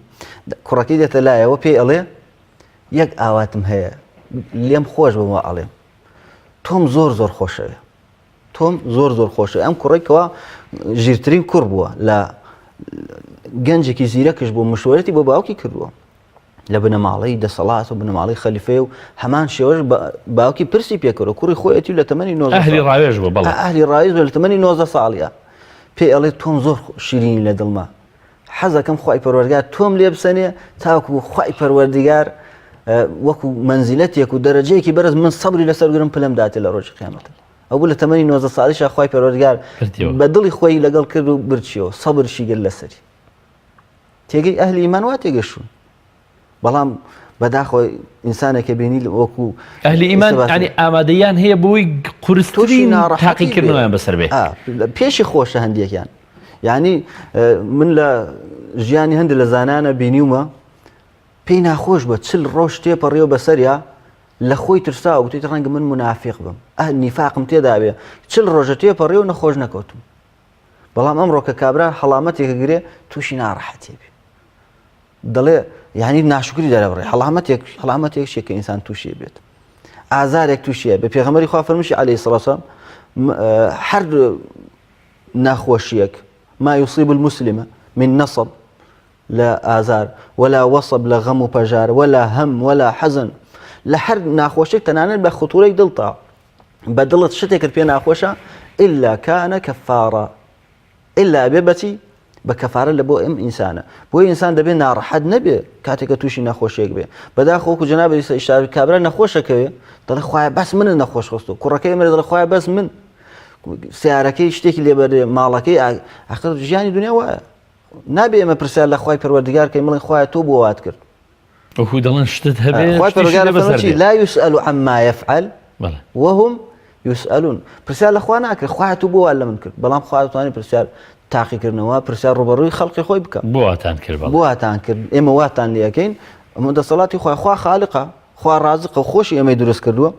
کوڕەکەی دێتە لایەوە پێی ئەڵێ یەک ئاواتم هەیە لێم خۆش بەوە ئەڵێم تۆم زۆر زۆر خۆشەوێ تۆم زۆر زۆر خۆشە ئەم کوڕێک کەوا ژیرترین کوڕ بووە لە گەنجێکی زیرەکش بۆ مشوەرەتی بۆ باوکی کردووە لە بنەماڵەی دەسەڵات و بنەماڵەی خەلیفەیە و هەمان شێوەش باوکی پرسی پێکردووە کوڕی خۆیەتی و لە تەمەنی 19 ئەهلی ڕاوێژ بوو بەڵێ ئەهلی ڕاوێژ بوو لە تەمەنی 19 ساڵیە پێی ئەڵێ تۆم زۆر شیرینی لە دڵمە حەزەکەم خوای پەروەردگار تۆم لێ بسەنێ تاکو خوای پەروەردگار وەکو مەنزیلەتێک و دەرەجەیەکی بەرز من سەبری لەسەر گرم پلەم داتێ لە ڕۆژی قیامەت ئەو بوو لە تەمەنی 19 ساڵیشا خوای پەروەردگار بە دڵی خۆی لەگەڵ کرد و برچیەوە سەبرشی گرت لەسەری تێگەی ئەهلی ئیمان وا تێگەشتوون بەڵام بەداخەوە ئینسانێکە بینی وەکو ئەهلی ئیمان ینی ئامادەیان هەیە بۆی قورسترین تاقیکردنەوەیان بەسەر بێ پێشی خۆشە هەندێکیان یعنی من لە ژیانی هەندێک لە زانانە بینیومە پێی ناخۆش بە چل ڕۆژ تێپەڕیەوە بەسەریا لە خۆی ترسا وتێت ڕەنگە من منافق بم ئە نیفاقم تێداوێ چل ڕۆژە تێپەڕی و نەخۆش نەکەوتم بەڵام ئەمڕۆ کە کابرا هەڵامەتێکە گرێ تووشی ناڕەحەتی بێ دەڵێ یعنی ناشکری دەرەبڕێ هەڵامەتێک هەڵامەتێک شێ کە ئینسان تووشی بێت ئازارێک تووشیە بە پێغەمبەری خوا فەرمووشی عەلەیهی سڵات وسلام هەر ناخۆشیەک ما يصيب المسلم من نصب لە ئازار ولا وصب لە غەم و پەژار ولا هم ولا حزن لە هەر ناخۆشیێک تەنانەت بە خطورەی دڵتا بە دڵت شتێکت پێ ناخۆشە إلا كان كفارة إلا ئەبێ بەچی بە کەفارە لە بۆ ئەم ئینسانە بۆ ئینسان دەبێ ناڕەحەت نەبێ کاتێکە تووشی نەخۆشیێک بێ بەداخۆ وەکو جەنابی ئیسا کابرا نەخۆشەکەوێ دەڵێ خوایە بەس منە نەخۆش خستو کوڕەکەی مرە دەڵێ خوایە بەس من سیارەکەی شتێکی لێبەرێ ماڵەکەی ئاخر ژیانی دنیا وایە. نابێ ئێمە پرسیار لە خوای پەروەردگار کەین بڵێن خوایە تۆ بۆ وات کرد. وەکو دەڵێن شتت هەبێ خوای پەروەردگار فەرمووی چی؟ لا یسأل عما یفعل وهم یسألون پرسیار لە خوا ناکرێت خوایە تۆ بۆ وا لە من کرد بەڵام خوا دەتوانێت پرسیار تاقیکردنەوە پرسیار ڕوبەڕووی خەڵقی خۆی بکە بۆ واتان کرد بۆ واتان کرد ئێمە واتان لەکەین ئەمە دەسەڵاتی خوا خوا خالقە خوا ڕازقە خۆشی ئێمەی دروست کردووە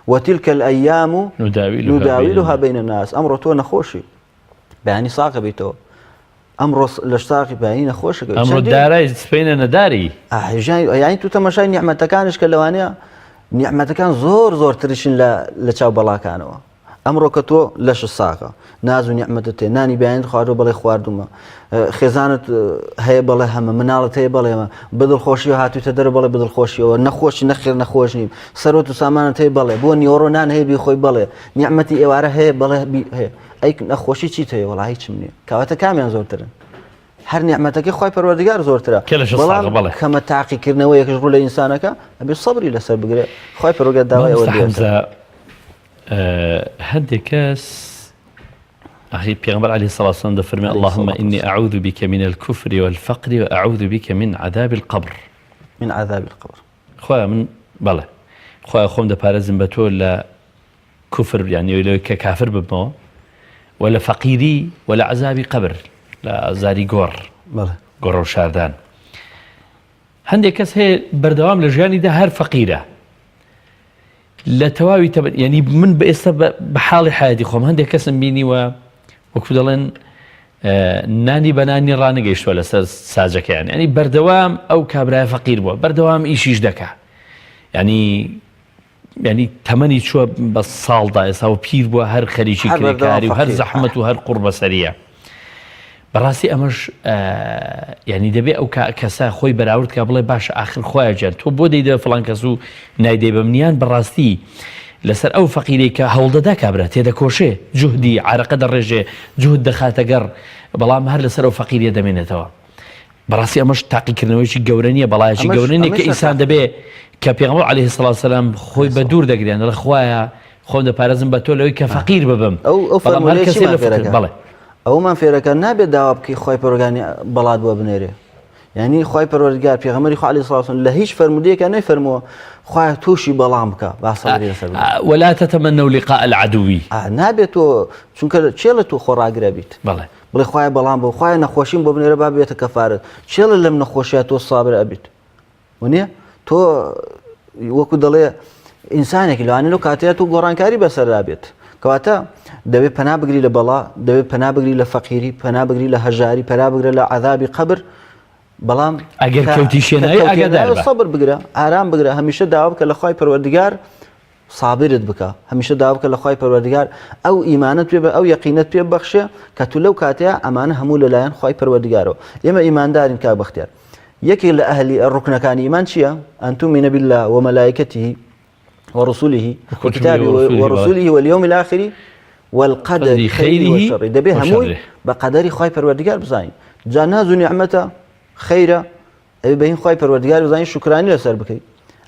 وتلك الأيام نداولها بين الناس ئەمڕۆ تۆ نەخۆشی بەیانی ساغ بیتەوە ئەمڕۆ لەش ساغی بەیانی نەخۆشەکە ئەمڕۆ دارای سپینە نەداری یانی تو تەمەشای نیعمەتەکانش کە لەوانەیە نیعمەتەکان زۆر زۆر ترشن لە لە چاو بەڵاکانەوە ئەمڕۆ کە تۆ لەش ساغە ناز و نیعمەتت تێ نانی بەیانت خواردوە بەڵێ خواردومە خێزانت هەیە بەڵێ هەمە مناڵت هەیە بەڵێ هەمە بەدڵخۆشیەوە هاتوویتە دەرەوە بەڵێ بەدڵخۆشیەوە نەخۆشی نەخێر نەخۆش نیم سەرۆت و سامانت هەیە بەڵێ بۆ نیوەڕۆ نان هەیە بیخۆی بەڵێ نیعمەتی ئێوارە هەیە بەڵێ هەیە ئەی نەخۆشی چیت هەیە وەڵا هیچم نییە کەواتە کامیان زۆرترن هەر نیعمەتەکەی خوای پەروەردگار زۆرترە بەڵام کەمە تاقیکردنەوەیەکش ڕوو لە ئینسانەکە ئەبێ سەبری لەسەر بگرێ خوای پەروەردگار داوای ئەوە حەمزە هەندێک کەس ئەخی پێغەمبەر علیه الصلاة والسلام دەفەرمێ اللهم إني أعوذ بك من الكفر والفقر وأعوذ بك من عذاب القبر من عذاب القبر خوایە من بەڵێ خوایە خۆم دەپارێزم بە تۆ لە کوفر یانی لەوەی کە کافر ببمەوە و لە فەقیری و لە عەزابی قەبر لە ئازاری گۆڕ گۆڕە و شاردان هەندێک کەس هەیە بەردەوام لە ژیانیدا هەر فەقیرە لە تەواوی تەبن یعنی من بە ئێستا بە حاڵی حیاتی خۆم هەندێک کەسم بینیوە وەکو دەڵێن نانی بەنانی ڕانەگەیشتوە لەسەر ساجەکەیان ینی بەردەوام ئەو کابرای فەقیر بووە بەردەوام ئیشیش دەکا ینی یانی تەمەنی چووە بە ساڵدا ئێستا و پیر بووە هەر خەریکی کرێکاری و هەر زەحمەت و هەر قوڕ بەسەریە بەڕاستی ئەمەش ینی دەبێ ئەو کەسە خۆی بەراورد کە بڵێ باش ئاخر خۆیان گیان تۆ بۆ دەیدە فڵان کەس و نایدەی بە منیان بەڕاستی لەسەر ئەو فەقیرەی کە هەوڵدەدا کابرا تێدەکۆشێ جوهدی عرەقە دەڕێژێ جوهد دەخاتە گەڕ بەڵام هەر لەسەر ئەو فەقیریە دەمێنێتەوە بەڕاستی ئەمەش تاقیکردنەوەیەکی گەورە نییە بەڵایەکی گەورە نییە کە ئینسان دەبێ کە پێغەمبەر عەلەیهی سڵاو سەلام خۆی بە دوور دەگرێن دەڵێ خوایە خۆم دەپارێزم بە تۆ لەوەی کە فەقیر ببم ئەو ئەو بەڵام هەر فەرموودەیە کەسێ چیمان لە فکر فێرەکە بەڵێ ئەومان فێرەکە نابێت داوا بکەی خوای پەروەردگار بەڵات بۆ بنێرێ یعنی خوای پەروەردگار پێغەمبەری خوا عەلەیهی سڵاو وسلام لە هیچ فەرموودەیەکا نەیفەرمووە خوایە تووشی بەڵام بکە با سەبری لەسەر بکەم. ولا تتمنوا لقاء العدو نابێت تۆ چونکە چێڵە تۆ خۆڕاگرە بیت بەڵێ بڵێ خوایە بەڵام بۆ خوایە نەخۆشیم بۆ بنێرە با بێتە کەفارەت چێڵە لەم نەخۆشیە تۆ سابر ئەبیت ونیە تۆ وەکو دەڵێ ئینسانێکی لەوانە لەو کاتەیە تۆ گۆڕانکاری بەسەردا بێت کەواتە دەبێت پەنا بگری لە بەڵا دەبێت پەنا بگری لە فەقیری پەنا بگری لە هەژاری پەنا بگرە لە عذابی قەبر بەڵام ئەگەر کەوتیشێنایی ئاگادار بە. سەبر بگرە ئارام بگرە هەمیشە داوا بکە لە خوای پەروەردگار سابرت بکە هەمیشە داوا بکە لە خوای پەروەردگار ئەو ئیمانەت پێ بە ئەو یەقینەت پێ ببەخشێ کە تو لەو کاتەیە ئەمانە هەموو لەلایەن خوای پەروەردگارەوە ئێمە ئیماندارین کاک بەختیار یەکێک لە ئەهلی ڕوکنەکانی ئیمان چییە أن تؤمن بالله وملائكته ورسله وكتابه ورسله واليوم الآخر والقدر خيره وشره دەبێ هەمووی بە قەدەری خوای پەروەردگار بزانین جا ناز و نیعمەتە خەیرە ئەبێ بە هین خوای پەروەردگار بزانی شوکرانی لەسەر بکەی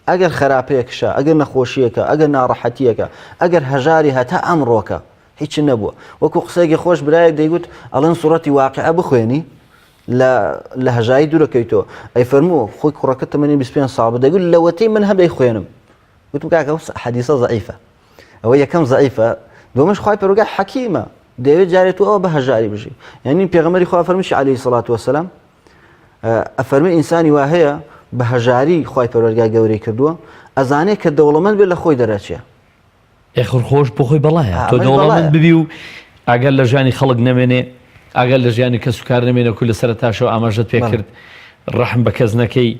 ئەگەر خراپەیەکشە ئەگەر نەخۆشیەکە ئەگەر ناڕەحەتیەکە ئەگەر هەژاری هەتا ئەمڕۆکە هیچ نەبووە وەکو قسەیەکی خۆش برایەک دەیگوت ئەڵێن سوڕەتی واقعە بخوێنی لە لە هەژاری دوورەکەیتەوە ئەی فەرموو خۆی کوڕەکە تەمەنی 25 ساڵ بوو دەیگوت لەوەتەی من هەم دەیخوێنم گوتم کاکە ئەو حەدیسە زەعیفە ئەوە یەکەم زەعیفە دووەمش خوای پەروەردگار حەکیمە دەیەوێت جارێ تۆ ئەوە بە هەژاری بژی یعنی پێغەمبەری خوا فەرمووشی عەلەیهی سڵات وەسەلام ئەفەرمێ ئینسانی وا هەیە بە هەژاری خوای پەروەردگار گەورەی کردووە ئەزانێ کە دەوڵەمەند بێت لە خۆی دەرەچێ. ئێ خۆش بۆ خۆی بەڵایە تۆ دەوڵەمەند ببی و ئاگەر لە ژیانی خەڵک نەمێنێ ئاگەر لە ژیانی کەس و کار نەمێنێ کو لە سەرەتاشەوە ئاماژەت پێ کرد ڕەحم بە کەس نەکەی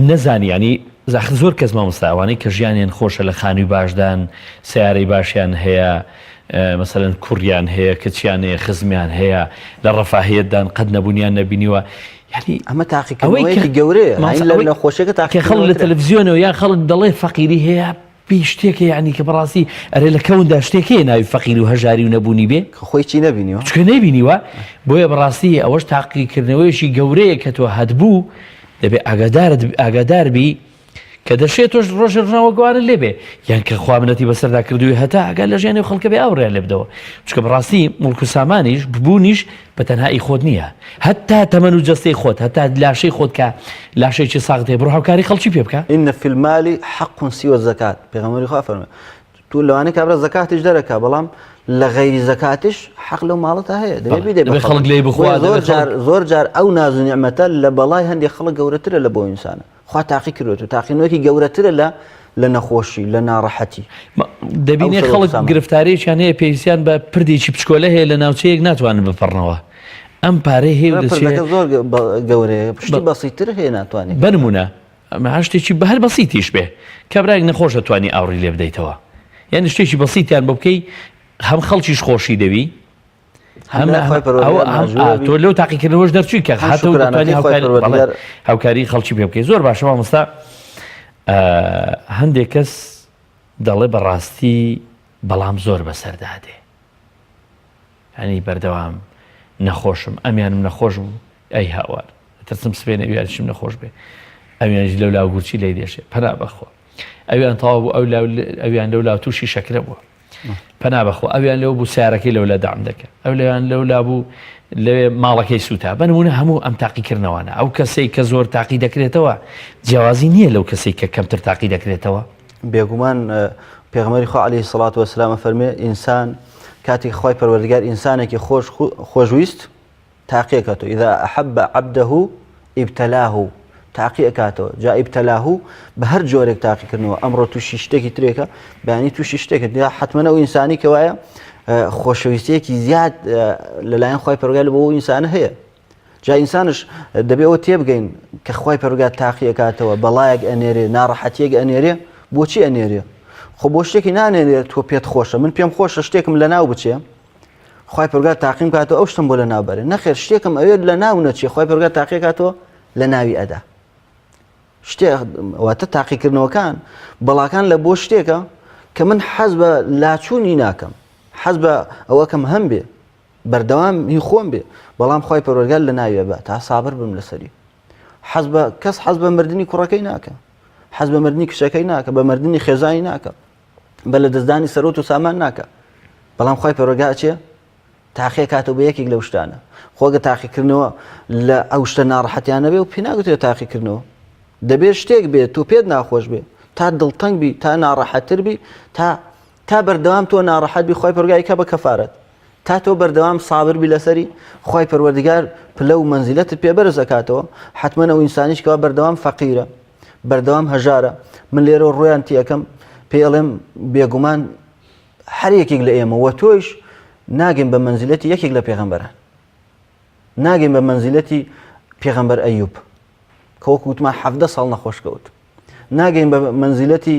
نەزانی یانی زاخر زۆر کەس مامۆستا ئەوانەی کە ژیانیان خۆشە لە خانووی باشدان سیارەی باشیان هەیە مەسەلەن کوڕیان هەیە کچیان هەیە خزمیان هەیە لە ڕەفاهیەتدان قەت نەبوونیان نەبینیوە یعنی ئەمە تاقیکردنەوەیەکی گەورەیە لە خۆشیەکە کە خەڵک لە تەلەڤزیۆنەوە یان خەڵک دەڵێ فەقیری هەیە پێی شتێکە یعنی کە بەڕاستی ئەرێ لە کەوندا شتێک هەیە ناوی فەقیری و هەژاری و نەبوونی بێ کە خۆی چی نەبینیوە چونکە نەیبینیوە بۆیە بەڕاستی ئەوەش تاقیکردنەوەیەکی گەورەیە کە تۆ هەتبوو دەبێ ئاگادارت ئاگادار بی. کە دەشێ تۆش ڕۆژێ ڕژاوە گوارت لێ بێ یان کە خوا منەتی بەسەردا کردووی هەتا ئەگەر لە ژیانی خەڵکە بێ ئاوڕیان لێ بدەوە چونکە بەڕاستی موڵک و سامانیش بوونیش بە تەنها ئی خۆت نییە هەتا تەمەن و جەستەی خۆت هەتا لاشەی خۆت کە لاشەیەکی ساغ دێ بڕۆ هاوکاری خەڵکی پێ بکە. ان فی المال حق سوی الزکاة پێغەمبەری خوا فەرمووی تۆ لەوانەیە کابرا زەکاتیش دەرەکا بەڵام لە غەیری زەکاتیش حەق لەو ماڵەتا هەیە دەبێ بیدەی بە خەڵک لێی بخوا زۆر جار زۆر جار ئەو ناز و نیعمەتە لە بەڵای هەندێک خەڵک گەورەترە لە بۆ ئینسانە خوا تاقی کردوێت و تاقینەوەکی گەورەترە لە لە نەخۆشی لە ناڕەحەتی. دەبینێ خەڵک گرفتارێکیان هەیە پێویستیان بە پردێکی بچکۆلە هەیە لە ناوچەیەک ناتوانن بپەڕنەوە ئەم پارەی هەیە و دەچێت زۆر گەورەیە پشتی بەسیتر هەیە ناتوانێت بنمونە ئەمە هەر شتێکی بە هەر بەسیتیش بێ کابرایەک نەخۆشە توانی ئاوڕی لێ بدەیتەوە یعنی شتێکی بەسیتیان بۆ بکەی هەم خەڵکیش خۆشی دەوی هەم تۆ لەو تاقیکردنەوەش دەرچووی کە هاتەوە دەتوانی هاوکاری خەڵکی پێ بکەی زۆر باشە مامۆستا هەندێک کەس دەڵێ بەڕاستی بەڵام زۆر بەسەردا دێ یانی بەردەوام نەخۆشم ئەمیانم نەخۆش بوو ئەی هاوار ئەترسم سبێنێ ئەویانیشم نەخۆش بێ ئەویانیش لەو لاو گورچی لێی دێشێ پەنا بەخوا ئەویان تەواو بوو ئەو لاو ئەویان لەو لاو تووشی شەکرە بووە پەنا بەخوا ئەویان لەو بوو سیارەکەی لەو لا دەعم دەکە ئەو لەویان لەو لا بوو لەوێ ماڵەکەی سووتا بە نمونە هەموو ئەم تاقیکردنەوانە ئەو کەسەی کە زۆر تاقی دەکرێتەوە جیاوازی نییە لەو کەسەی کە کەمتر تاقی دەکرێتەوە بێگومان پێغەمبەری خوا علیه الصلاة والسلام ئەفەرموێ ئینسان کاتێک خوای پەروەردگار ئینسانێکی خۆش خۆشویست تاقی ئەکاتەوە اذا احب عبده ابتلاه تاقی ئەکاتەوە جا ابتلاه بە هەر جۆرێک تاقیکردنەوە ئەمڕۆ تووشی شتێکی ترێکە بەیانی تووشی شتێکە یا حتمما ئەو ئینسانی کەوایە خۆشەویستیەکی زیاد لەلایەن خوای پەروەردگار بۆ ئەو ئینسانە هەیە جا ئینسانش دەبێ ئەوە تێبگەین کە خوای پەروەردگار تاقی ئەکاتەوە بەڵایەک ئەنێرێ ناڕەحەتیەک ئەنێرێ بۆچی ئەنێرێ خۆ بۆ شتێکی نانێرێ تۆ پێت خۆشە من پێم خۆشە شتێکم لە ناو بچێ خوای پەروەردگار تاقیم کاتەوە ئەو شتم بۆ لە ناو بەرێ نەخێر شتێکم ئەوێت لە ناو نەچێ خوای پەروەردگار تاقی کاتەوە لە ناوی ئەدا شتێ واتە تاقیکردنەوەکان بەڵاکان لە بۆ شتێکە کە من حەز بە لاچوونی ناکەم حەز بە ئەوەکەم هەم بێ بەردەوام هی خۆم بێ بەڵام خوای پەروەردگار لە ناویە بە تا سابر بم لەسەری حەز بە کەس حەز بە مردنی کوڕەکەی ناکە حەز بە مردنی کچەکەی ناکە بە مردنی خێزانی ناکە بە لە دەستدانی سەرۆت و سامان ناکە بەڵام خوای پەروەردگار چێ تاقیە کاتەوە بە یەکێک لەو شتانە خۆگە تاقیکردنەوە لە ئەو شتە ناڕەحەتیانە بێ و پێ ناگوترێت تاقیکردنەوە دەبێت شتێک بێت تۆ پێت ناخۆش بێ تا دڵتەنگ بی تا ناڕەحەتتر بی تا تا بەردەوام تۆ ناڕەحەت بی خوای پەروەردگار ئەیکا بە کەفارەت تا تۆ بەردەوام سابر بی لەسەری خوای پەروەردگار پلە و مەنزیلەتت پێ بەرز ئەکاتەوە حتمما ئەو ئینسانیش کەوا بەردەوام فەقیرە بەردەوام هەژارە من لێرەوە ڕویان تیەکەم پێ ئەڵێم بێگومان هەر یەکێک لە ئێمە وە تۆیش ناگەین بە مەنزیلەتی یەکێک لە پێغەمبەران ناگەین بە مەنزیلەتی پێغەمبەر ئەیوب کە وەکو وتمان حەڤدە ساڵ نەخۆش کەوت ناگەین بە مەنزیلەتی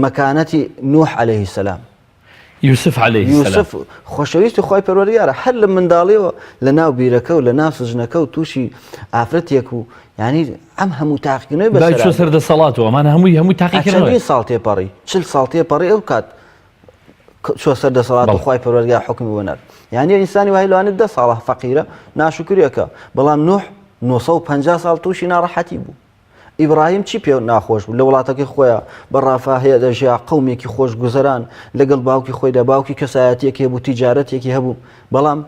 مەکانەتی نوح عەلەیهی سەلام یوسف عەلەیهی سەلام یوسف خۆشەویستی خوای پەروەردگارە هەر لە منداڵیەوە لە ناو بیرەکە و لە ناو سجنەکە و تووشی ئافرەتێک و یعنی ئەم هەموو تاقیکردنەوەی بەسەر چوە سەر دەسەڵات و ئەمانە هەمووی هەمووی تاقیکردنەوە چەندین ساڵ تێپەڕی چل ساڵ تێپەڕی ئەو کات چوە سەر دەسەڵات و خوای پەروەردگار حوکمی بۆ نارد یعنی ئینسانی وای لەوانە دە ساڵە فەقیرە ناشکریەکە بەڵام نوح 950 ساڵ تووشی ناڕەحەتی بوو ئیبراهیم چی پێ ناخۆش بوو لە وڵاتەکەی خۆیان بە ڕافاهەیە دەژیا قومێکی خۆش گوزەران لەگەڵ باوکی خۆیدا باوکی کەسایەتیەک هەبوو تیجارەتێکی هەبوو بەڵام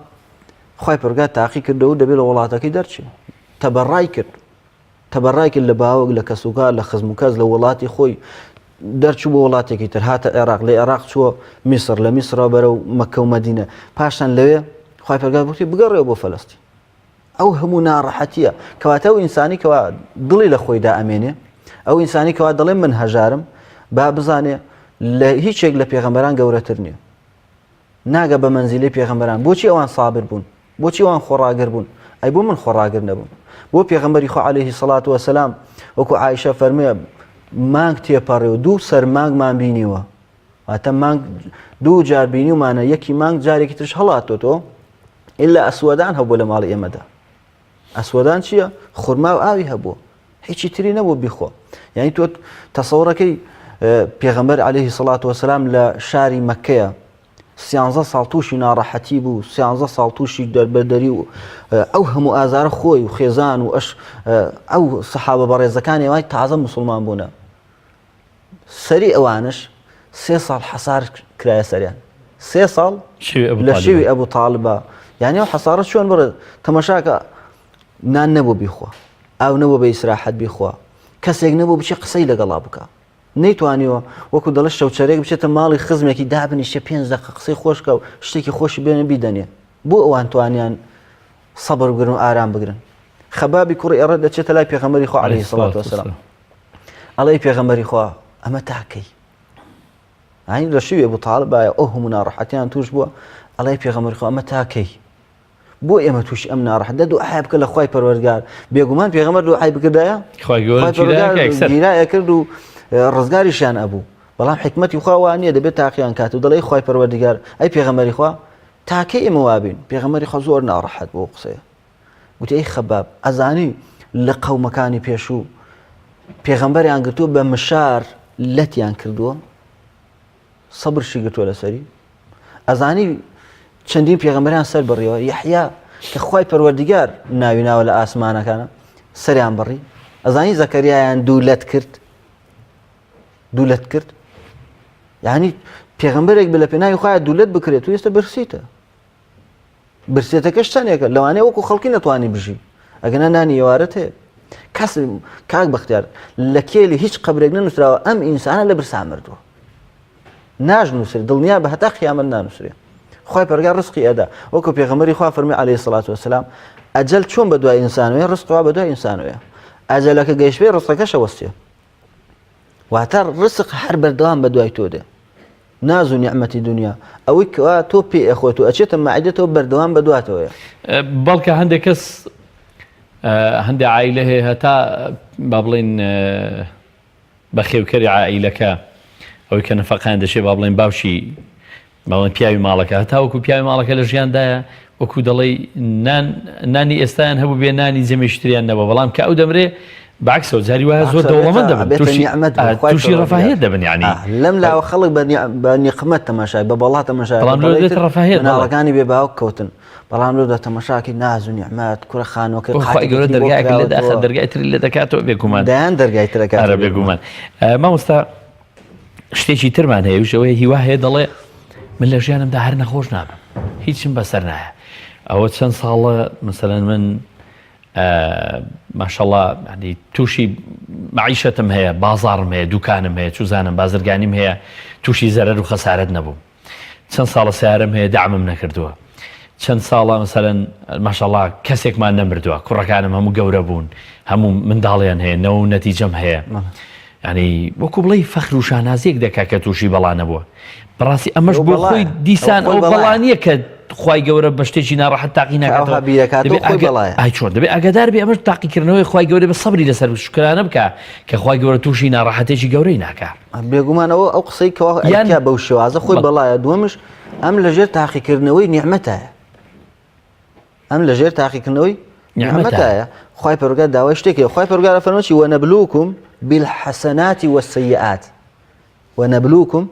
خوای پەروەردگار تاقی کردەوە دەبێت لە وڵاتەکەی دەرچێ تەبەڕای کرد تەبەڕای کرد لە باوک لە کەسوکار لە خزم و کەس لە وڵاتی خۆی دەرچوو بۆ وڵاتێکی تر هاتە عێراق لە عێراق چووە میسر لە میسرەوە بەرەو مەککە و مەدینە پاشان لەوێ خوای پەروەردگار گوتی بگەڕێەوە بۆ فەلەستین ئەو هەموو ناڕەحەتیە کەواتە ئەو ئینسانی کەوا دڵی لە خۆیدا ئەمێنێ ئەو ئینسانی کەوا دەڵێ من هەژارم با بزانێ لە هیچێک لە پێغەمبەران گەورەتر نییە ناگە بە مەنزیلەی پێغەمبەران بۆچی ئەوان سابر بوون بۆچی ئەوان خۆڕاگر بوون ئەی بۆ من خۆڕاگر نەبووم بۆ پێغەمبەری خوا عەلەیهی سەڵات وەسەلام وەکو عائیشە فەرمووێ مانگ تێپەڕێ و دوو سەر مانگمان بینیوە واتە مانگ دوو جار بینیومانە یەکی مانگ جارێکی ترش هەڵاتۆتەوە ئللا ئەسوەدان هەبوو لە ماڵی ئێمەدا ئەسوەدان چییە خورما و ئاوی هەبوو هیچی تری نەبوو بیخۆ یعنی تۆ تەسەوڕەکەی پێغەمبەر عەلەیهی سەڵات وەسەلام لە شاری مەکەیە سیانزە ساڵ تووشی ناڕەحەتی بوو سیانزە ساڵ تووشی دەربەدەری و ئەو هەموو ئازارە خۆی و خێزان و ئەش ئەو سەحابە بەڕێزەکانی وای تازە مسلمان بوونە. سەری ئەوانش سێ ساڵ حەسار کرایە سەریان سێ ساڵ لە شێوی ئەبوو تاالبە یعنی ئەو حەسارە چۆن بڕێ تەمەشاکە نان نەبوو بیخوا ئاو نەبوو بە ئیسراحەت بیخوا کەسێک نەبوو بچێ قسەی لەگەڵا بکە نەیتوانیوە وەکو دەڵێ شەوچەرێک بچێتە ماڵی خزمێکی دابنیشێ پێنج دەقە قسەی خۆشکە و شتێکی خۆشی بێنە بیدەنێ بۆ ئەوان توانیان سەبر بگرن و ئارام بگرن خەبابی کوڕی ئەڕە دەچێتە لای پێغەمبەری خوا عەلەیهی سڵات وەسەلام ئەڵێ پێغەمبەری خوا ئەمە تاکەی ئاین لە شوێ بوو تاالب باە ئەو هەموو ناڕەحەتیان توش بووە ئەڵێ پێغەمبەری خوا ئەمە تاکەی بۆ ئێمە تووشی ئەم ناڕەحەت دە دوعای بکە لە خوای پەروەردگار بێگومان پێغەمبەر دوعای بکردایە خوای گەورە گیرایە کرد و ڕزگاریشیان ئەبوو بەڵام حکمەتی خوا وا نییە دەبێت تاقییان کات و دەڵێ خوای پەروەردگار ئەی پێغەمبەری خوا تاکەی ئێمە وابین پێغەمبەری خوا زۆر ناڕەحەت بۆ قسەیە گوتی ئەی خەباب ئەزانی لە قەومەکانی پێشوو پێغەمبەریان گرتووە بە مشار لەتیان کردووە سەبرشی گرتووە لەسەری ئەزانی چەندین پێغەمبەریان سەر بڕیەوە یەحیا کە خوای پەروەردگار ناوی ناوە لە ئاسمانەکانە سەریان بڕی ئەزانی زەکەریایان دوو لەت کرد دوو لەت کرد یعنی پێغەمبەرێک بە لە پێناوی خخوای دوو لەت بکرێت و ئێستا برسیتە برسێتەکەش چەندێکە لەوانەیە وەکو خەڵکی نەتوانی بژی ئەگەنا نانی ئێوارەت هەیە کەس کاک بەختیار لە کێلی هیچ قبرێک نەنووسراوە ئەم ئینسانە لە برسا مردووە ناژنووسێت دڵنیا بە هەتا قیامەت نانووسرێ خی پەرگا ڕسقی ئەدا وەکو پێغەمبەری خوا فەرمی عليه سڵات وسلام ئەجەل چۆن بە دوای ئینسانەوەی ڕستوا بە دوای ئینسانەوەیە ئەجەلەکە گەیشتێ ڕستەکەشە وەستێ واتە ڕسق هەر بەردەوام بە دوای تۆ دێ ناز و نیعمەتی دنیا ئەوەی کەوا تۆ پێ ئەخۆیت و ئەچێتە مەعیدەتەوە بەردەوام بەدواتەوەیە. بەڵکە هەندێک کەس هەندێک عایلە هەیە هەتا با بڵێین بەخێوکەری عائیلەکە ئەوەی کە نەفەقەیان دەچێت با بڵێین باوکی بەڵێ پیاوی ماڵەکە هەتاوەکو پیاوی ماڵەکە لە ژیاندایە وەکو دەڵێی نان نانی ئێستایان هەبوو بێ نانی جەمێکی تریان نەبوو بەڵام کە ئەو دەمرێ بەعکسەوە جاری وایە زۆر دەوڵەمەند دەبن تووشی تووشی ڕەفاهیەت دەبن یعنی لەم لاوە خەڵک بە نیقمەت تەماشای بە بەڵا تەماشای بەڵام لەو دێتە ڕەفاهیەت مناڵەکانی بێ باوک کەوتن بەڵام لەودا تەماشاکی ناز و نیعمەت کوڕە خانووەکەی خوای گەورە دەرگایەک لێ داخە دەرگای تری لێ دەکاتەوە بێگومان دەیان دەرگای ترەکات ئەرە بێگومان مامۆستا شتێکی ترمان هەیە وش ئەوەیە هیوا هەیە دەڵێ من لە ژیانمدا هەر نەخۆش نابم هیچم بەسەر نایە ئەوە چەند ساڵە مەسەلەن من ماشەڵا ینی تووشی معیشەتم هەیە بازاڕم هەیە دوکانم هەیە چوزانم بازرگانیم هەیە تووشی زەرەر و خەسارەت نەبووم چەند ساڵە سیارەم هەیە دەعمم نەکردووە چەند ساڵە مەسەلەن ماشەڵا کەسێکمان نەمردووە کوڕەکانم هەموو گەورە بوون هەموو منداڵیان هەیە نەوە و نەتیجەم هەیە ینی وەکو بڵێ فەخر و شانازیەک دەکا کە تووشی بەڵا نەبووە بەڕاستی ئەمەش بۆ خۆی دیسان ئەو بەڵا نییە کە خوای گەورە بە شتێکی ناڕەحەت تاقی ناکاتەوە ئای چۆن دەبێ ئاگادار بێ ئەمەش تاقیکردنەوەی خوای گەورە بە سەبری لەسەر شکرانە بکە کە خوای گەورە تووشی ناڕەحەتێکی گەورەی ناکا بێگومان ئەوە ئەو قسەی کەوا ئەیکا بەو شێوازە خۆی بەڵایە دووەمش ئەم لەژێر تاقیکردنەوەی نیعمەتایە ئەم لەژێر تاقیکردنەوەی نیعمەتایە خوای پەروەردگار داوای شتێکی خوای پەروەردگار فەرمووی چی ونبلوکم بالحسنات والسيئات ونبلوکم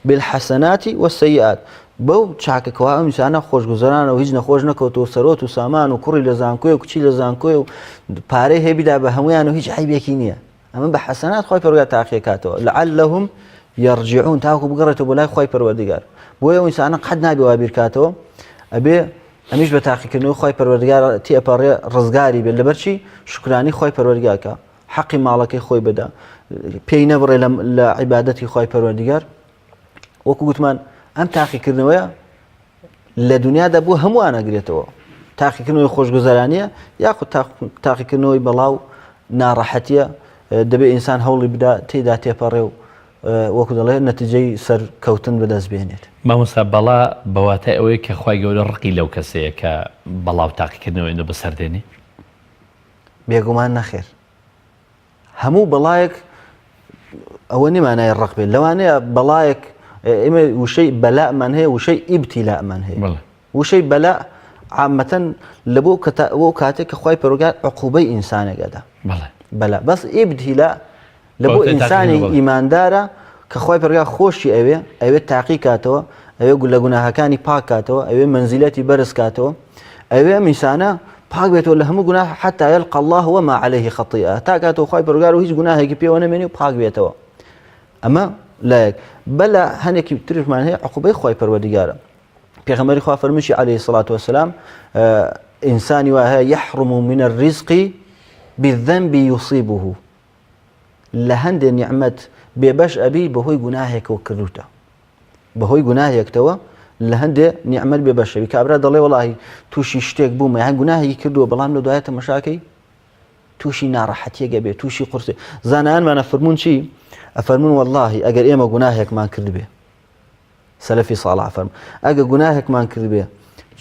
بالحسنات والسيئات بەو چاکە کەوا ئەم ئینسانە خۆشگوزەرانە و هیچ نەخۆش نەکەوتەوە سەرۆت و سامان و کوڕی لە زانکۆی و کچی لە زانکۆی و پارەی هەیە بیدا بە هەمویان و هیچ عیبێکی نییە ئەمە بە حەسەنات خوای پەروەردگار تاقیەکاتەوە لعلهم یرجعون تاکو بگەڕێتەوە بۆ لای خوای پەروەردگار بۆیە ئەو ئینسانە قەت نابێ وا بیرکاتەوە ئەبێ ئەمیش بە تاقیکردنەوەی خوای پەروەردگار تێپەڕێ ڕزگاری بێت لەبەرچی شکرانی خوای پەروەردگارکە حەقی ماڵەکەی خۆی بدا پێی نەبڕێ لە عیبادەتی خوای پەروەردگار وەکو گوتمان ئەم تاقیکردنەوەیە لە دنیادا بۆ هەمووان ئەگرێتەوە تاقیکردنەوەی خۆشگوزەرانیە یاخود تاقیکردنەوەی بەڵاو ناڕەحەتیە دەبێ ئینسان هەوڵی بدا تێدا تێپەڕێ و وەکو دەڵێ نەتیجەی سەرکەوتن بەدەست بێنێت. مامۆستا بەڵا بە واتای ئەوەیە کە خوای گەورە ڕقی لەو کەسەیە کە بەڵا و تاقیکردنەوەی ئەو بەسەر دێنێ؟ بێگومان نەخێر. هەموو بەڵایەک ئەوە نیە مانای ڕق بێت لەوانەیە بەڵایەک ئێمە وشەی بەلامان هەیە وشەی ئیبتیلامان هەیە وشەی بەلا عامەتەن لە بۆ بۆ کاتێک کە خوای پەروەردگار عقوبەی ئینسانێک ئەدا بەلا بەس ئیبتیلا لە بۆ ئینسانی ئیماندارە کە خوای پەروەردگار خۆشی ئەوێ ئەوێ تاقی کاتەوە ئەوێ لە گوناهەکانی پاک کاتەوە ئەوێ مەنزیلەتی بەرز کاتەوە ئەوێ ئەم ئینسانە پاک بێتەوە لە هەموو گوناه حتى يلقى الله وما عليه خطيئة تا کاتەوە خوای پەروەردگار و هیچ گوناهێکی پێوە نەمێنێ و پاک بێتەوە. ئەمە لایەک بەلا هەنێکی ترشمان هەیە عقوبەی خوای پەروەردگارە پێغەمبەری خوا فەرمووشی عەلەیهی سڵات وەسەلام ئینسانی وا هەیە یحرم من الرزق بالذنب يصيبه لە هەندێ نیعمەت بێبەش ئەبی بەهۆی گوناهێکەوە کردوتە بەهۆی گوناهێکتەوە لە هەندێ نیعمەت بێبەشەوی کابرا دەڵێ وڵی تووشی شتێک بوومە یان گوناهێکی کردووە بەڵام لە دوایە تەمەشاکەی تووشی ناڕەحەتیەک ئەبێ تووشی قورسی زانایانمان ئەفەرموون چی ئەفەرموون واللهی ئەگەر ئێمە گوناهێکمان کردبێ سەلەفی ساڵح فەرم ئەگە گوناهێکمان کردبێ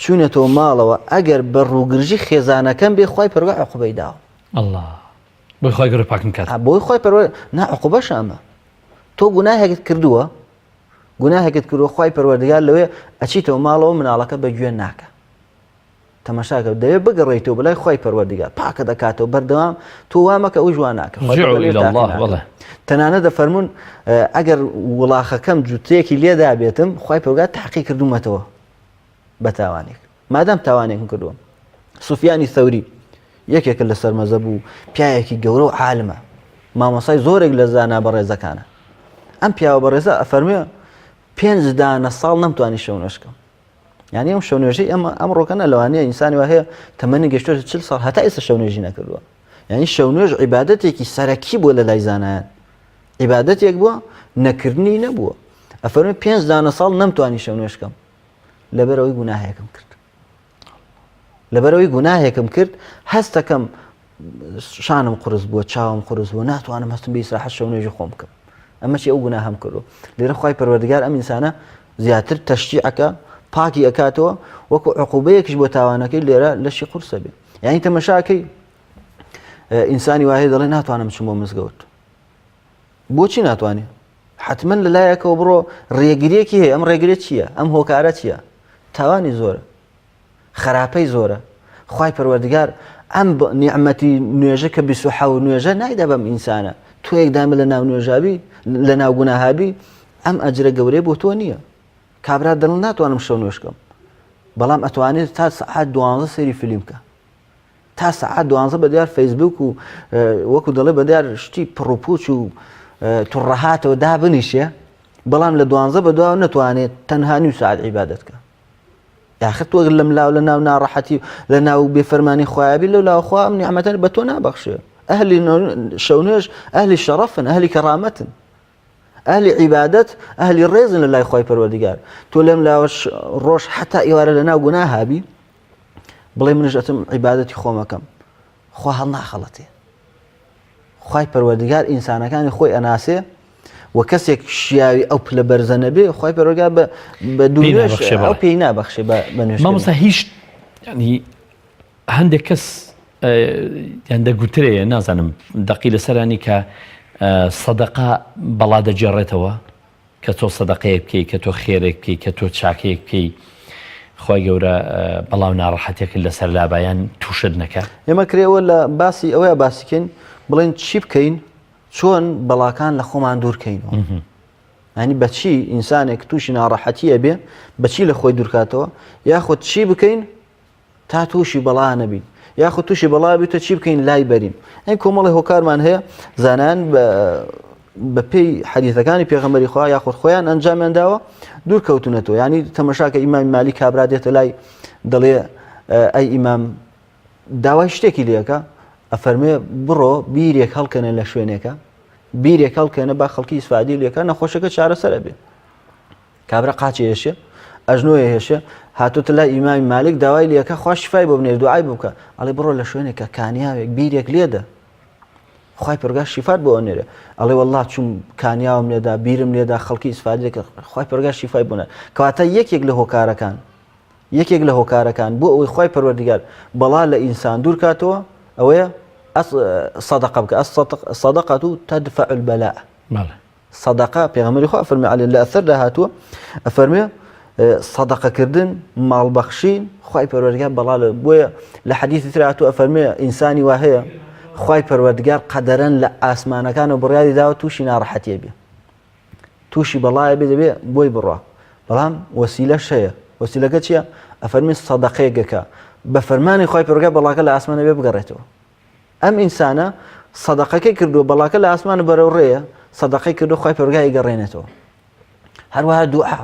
چوونەتەوە ماڵەوە ئەگەر بە ڕووگرژی خێزانەکەم بێ خوای پەروە عقوبەی داوە الله بۆی خوای گەورە پاکم کات بۆی خوای پەروە نا عقوبەش ئەمە تۆ گوناهێکت کردووە گوناهێکت کردووە خوای پەروەردگار لەوێ ئەچیتەوە ماڵەوە مناڵەکە بە گوێ ناکە تەماشاکە دەوێت بگەڕێیتەوە بەلای خوای پەروەردگار پاکە دەکاتەوە بەردەوام تۆ وا مەکە ئەوش وا ناکە تەنانەت دەفەرمونون ئەگەر وڵاخەکەم جووتێکی لێدا بێتم خوای پەروەردگار تاقی کردومەتەوە بە تاوانێک مادام تاوانێکم کردووە سوفیانی ثەوری یەکێکە لە سەرمەزە بوو پیاوێکی گەورە و عالمە مامۆسای زۆرێک لە زانا بەڕێزەکانە ئەم پیاوە بەڕێزە ئەفەرموێ پێنج دانە ساڵ نەمتوانی شەو نوێژکەم یعنی ئەم شەو نوێژەی ئەمە ئەم ڕۆکەنە لەوانەیە ئینسانی وا هەیە تەمەنی گەشتۆتە چل ساڵ هەتا ئێستا شەو نوێژی نەکردووە یعنی شەو نوێژ عیبادەتێکی سەرەکی بووە لە لای زانایان عیبادەتێک بووە نەکردنی نەبووە ئەفەرمێ پێنج دانە ساڵ نەمتوانی شەو نوێژکەم لەبەرەوەی گوناهێکم کرد لەبەرەوەی گوناهێکم کرد هەستەکەم شانم قرس بووە چاوم قرس بووە ناتوانم هەستم بە ئیسراحەت شەو نوێژی خۆم بکەم ئەمە چی ئەو گوناهەم کردو لێرە خوای پەروەردگار ئەم ئینسانە زیاتر تەشجیعەکە پاکی ئەکاتەوە وەکو عقوبەیەکیش بۆ تاوانەکەی لێرە لەشی قورسە بێ یعنی تەمەشاکەی ئینسانی وایە دەڵێ ناتوانم بچم بۆ مزگەوت بۆچی ناتوانێ حتمما لەلایەکەوە بڕۆ ڕێگریەکی هەیە ئەم ڕێگرێ چییە ئەم هۆکارە چییە تاوانی زۆرە خراپەی زۆرە خوای پەروەردگار ئەم نیعمەتی نوێژە کە 27 نوێژە نایدا بەم ئینسانە تۆیەک دامە لە ناو نوێژابی لە ناو گوناهابی ئەم ئەجرە گەورەی بۆ تۆ نییە کابرا دڵ ناتوانم شەو نوێژکەم بەڵام ئەتوانێت تا سەعات دوانزە سەیری فیلم کە تا سەعات دوانزە بە دیار فەیسبوک و وەکو دەڵێ بە دیار شتی پڕوپوچ و توڕەهاتەوە دابنیشێ بەڵام لە دوانزە بە دواوە نەتوانێت تەنها نیو سەعات عیبادەت کە یاخر تۆ لەم لاو لە ناو ناڕەحەتی و لە ناو بێفەرمانی خوایبی لەو لاوە خوا ئەم نیعمەتە بە تۆ نابەخشێ ئەهلی شەونوێژ ئەهلی شەڕەفن ئەهلی کەڕامەتن ئەهلی عیبادەت ئەهلی ڕێزن لە لای خوای پەروەردگار تۆ لەم لاوەش ڕۆژ حتا ئێوارە لە ناو گوناهابی بڵێ منش ئەتم عیبادەتی خۆمەکەم خوا هەڵناخەڵەتێ خوای پەروەردگار ئینسانەکانی خۆی ئەناسێ و کەسێک شیاوی ئەو پلە بەرزە نەبێ خوای پەروەردگار بە بە دوو نوێژ ئەو پێی نابەخشێ بە بە نوێژ مامۆستا هیچ ینی هەندێک کەس یان دەگوترێ نازانم دەقی لەسەرانی کە سەدەقا بەڵا دەگێڕێتەوە کە تۆ سەدەقەیەک بکەی کە تۆ خێرێک بکەی کە تۆ چاکەیەک بکەی خوای گەورە بەڵا و ناڕەحەتێکت لەسەر لابا یان تووشت نەکا. ئێمە کرێ ئەوە لە باسی ئەوەیە باسی کەین بڵێن چی بکەین چۆن بەڵاکان لە خۆمان دوور کەینەوە ینی بەچی ئینسانێک تووشی ناڕەحەتی ئەبێ بەچی لە خۆی دوورکاتەوە یاخود چی بکەین تا تووشی بەڵا نەبین یاخود تووشی بەڵا بیتە چی بکەین لای بەرین ئەین کۆمەڵی هۆکارمان هەیە زانان بە پێی حەدیثەکانی پێغەمبەری خوا یاخود خۆیان ئەنجامیان داوە دوور کەوتونەتەوە ینی تەمەشاکە ئیمامی مالی کابرا دێتە لای دەڵێ ئەی ئیمام داوای شتێکی لەکە ئەفەرمێ بڕۆ بیرێک هەڵکەنە لە شوێنێکە بیرێک هەڵکەنە با خەڵکی ئیسفادی لەکە نەخۆشەکە چارەسەرە بێ کابرا قاچی ئێشێ ئەژنۆی هێشێ هاتوتە لای ئیمامی مالک داوای لەکە خوا شفای بۆ بنێر دوعای بۆ بکە ئەڵێ بڕۆ لە شوێنێکە کانیاوێک بیرێک لێدە خوای پەرگا شیفات بۆ ئەنێرێ ئەڵێ والله چوم کانیاوم لێدا بیرم لێدا خەڵکی ئیسفادە کرد خوای پەرگا شیفای بۆ نێر کەواتە یەکێک لە هۆکارەکان یەکێک لە هۆکارەکان بۆ ئەوەی خوای پەروەردگار بەڵا لە ئینسان دوور کاتەوە ئەوەیە صدقە بکە الصدقة تدفع البلاء بەڵێ سەدەقە، پێغەمبەری خوا ئەفەرموێ عەلەی لە ئەثەردا هاتووە ئەفەرموێ سەدەقەکردن ماڵ بەخشین خوای پەروەردگار بەڵا لە بۆیە لە حەدیثی تر هاتووە ئەفەرموێ ئینسانی وا هەیە خوای پەروەردگار قەدەرەن لە ئاسمانەکانەوە بڕیاری داوە تووشی ناڕەحەتیە بێ تووشی بەڵایە بێ دەبێ بۆی بڕوا بەڵام وەسیلەش هەیە وەسیلەکە چییە ئەفەرمی سەدەقەیەکەکە بە فەرمانی خوای پەروەردگار بەڵاکە لە ئاسمانە بێ بگەڕێتەوە ئەم ئینسانە سەدەقەکەی کردووە بەڵاکە لە ئاسمانە بەرەو ڕێیە. سەدەقەی کردو خوای پەروەردگار ئەیگەڕێنێتەوە. هەروەها دوعا،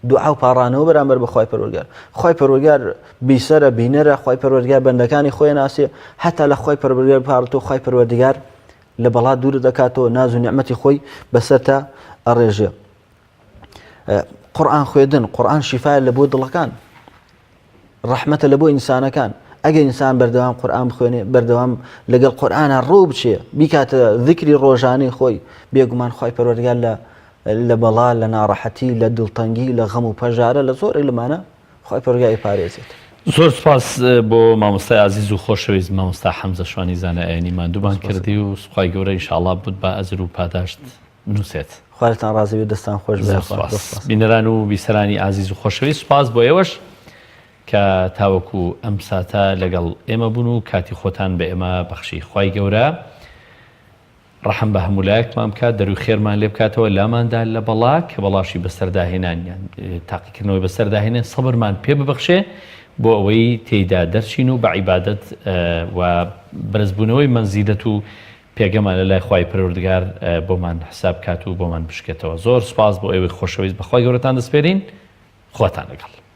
دوعا و پاڕانەوە بەرامبەر بە خوای پەروەردگار. خوای پەروەردگار بیسەرە، بینەرە، خوای پەروەردگار بەندەکانی خۆی ناسێ، هەتا لە خوای پەروەردگار بپاڕێتەوە خوای پەروەردگار لە بەڵا دوورت دەکاتەوە، ناز و نیعمەتی خۆی بەسەرتا ئەڕێژێ. قورئان خوێندن، قورئان شیفایە لە بۆ دڵەکان. ڕەحمەتە لە بۆ ئینسانەکان ئەگەر ئینسان بەردەوام قورئان بخوێنێ بەردەوام لەگەڵ قورئانا ڕۆ بچێ بیکاتە ذکری ڕۆژانەی خۆی بێگومان خوای پەروەردگار لە لە بەڵا لە ناڕەحەتی لە دڵتەنگی لە غەم و پەژارە لە زۆرێک لەمانە خوای پەروەردگار ئەیپارێزێت. زۆر سوپاس بۆ مامۆستای ئازیز و خۆشەویست مامۆستا حەمزە شوانی زانای ئاینی ماندوومان کردی و سوخوای گەورە ان شاء اللە بوت بە ئەجر و پاداشت بنووسێت. خوا لێتان ڕازی بێت دەستان خۆش بێت زۆر سوپاس بینەران و بیسەرانی ئازیز و خۆشەویست سوپاس بۆ ئێوەش کە تاوەکو ئەم ساتە لەگەڵ ئێمە بوون و کاتی خۆتان بە ئێمە بەخشی خوای گەورە ڕەحم بە هەموو لایەکمان بکات دەروی خێرمان لێ بکاتەوە لاماندا لە بەڵا کە بەڵاشی بەسەرداهێنان یان تاقیکردنەوەی بەسەرداهێنێن سەبرمان پێ ببەخشێ بۆ ئەوەی تێیدا دەرچین و بە عیبادەت و بەرزبوونەوەی مەنزیلەت و پێگەمان لە لای خوای پەروەردگار بۆمان حساب بکات و بۆمان بشکێتەوە زۆر سوپاس بۆ ئێوەی خۆشەویست بەخوای گەورەتان دەسپێرین خواتان لەگەڵ.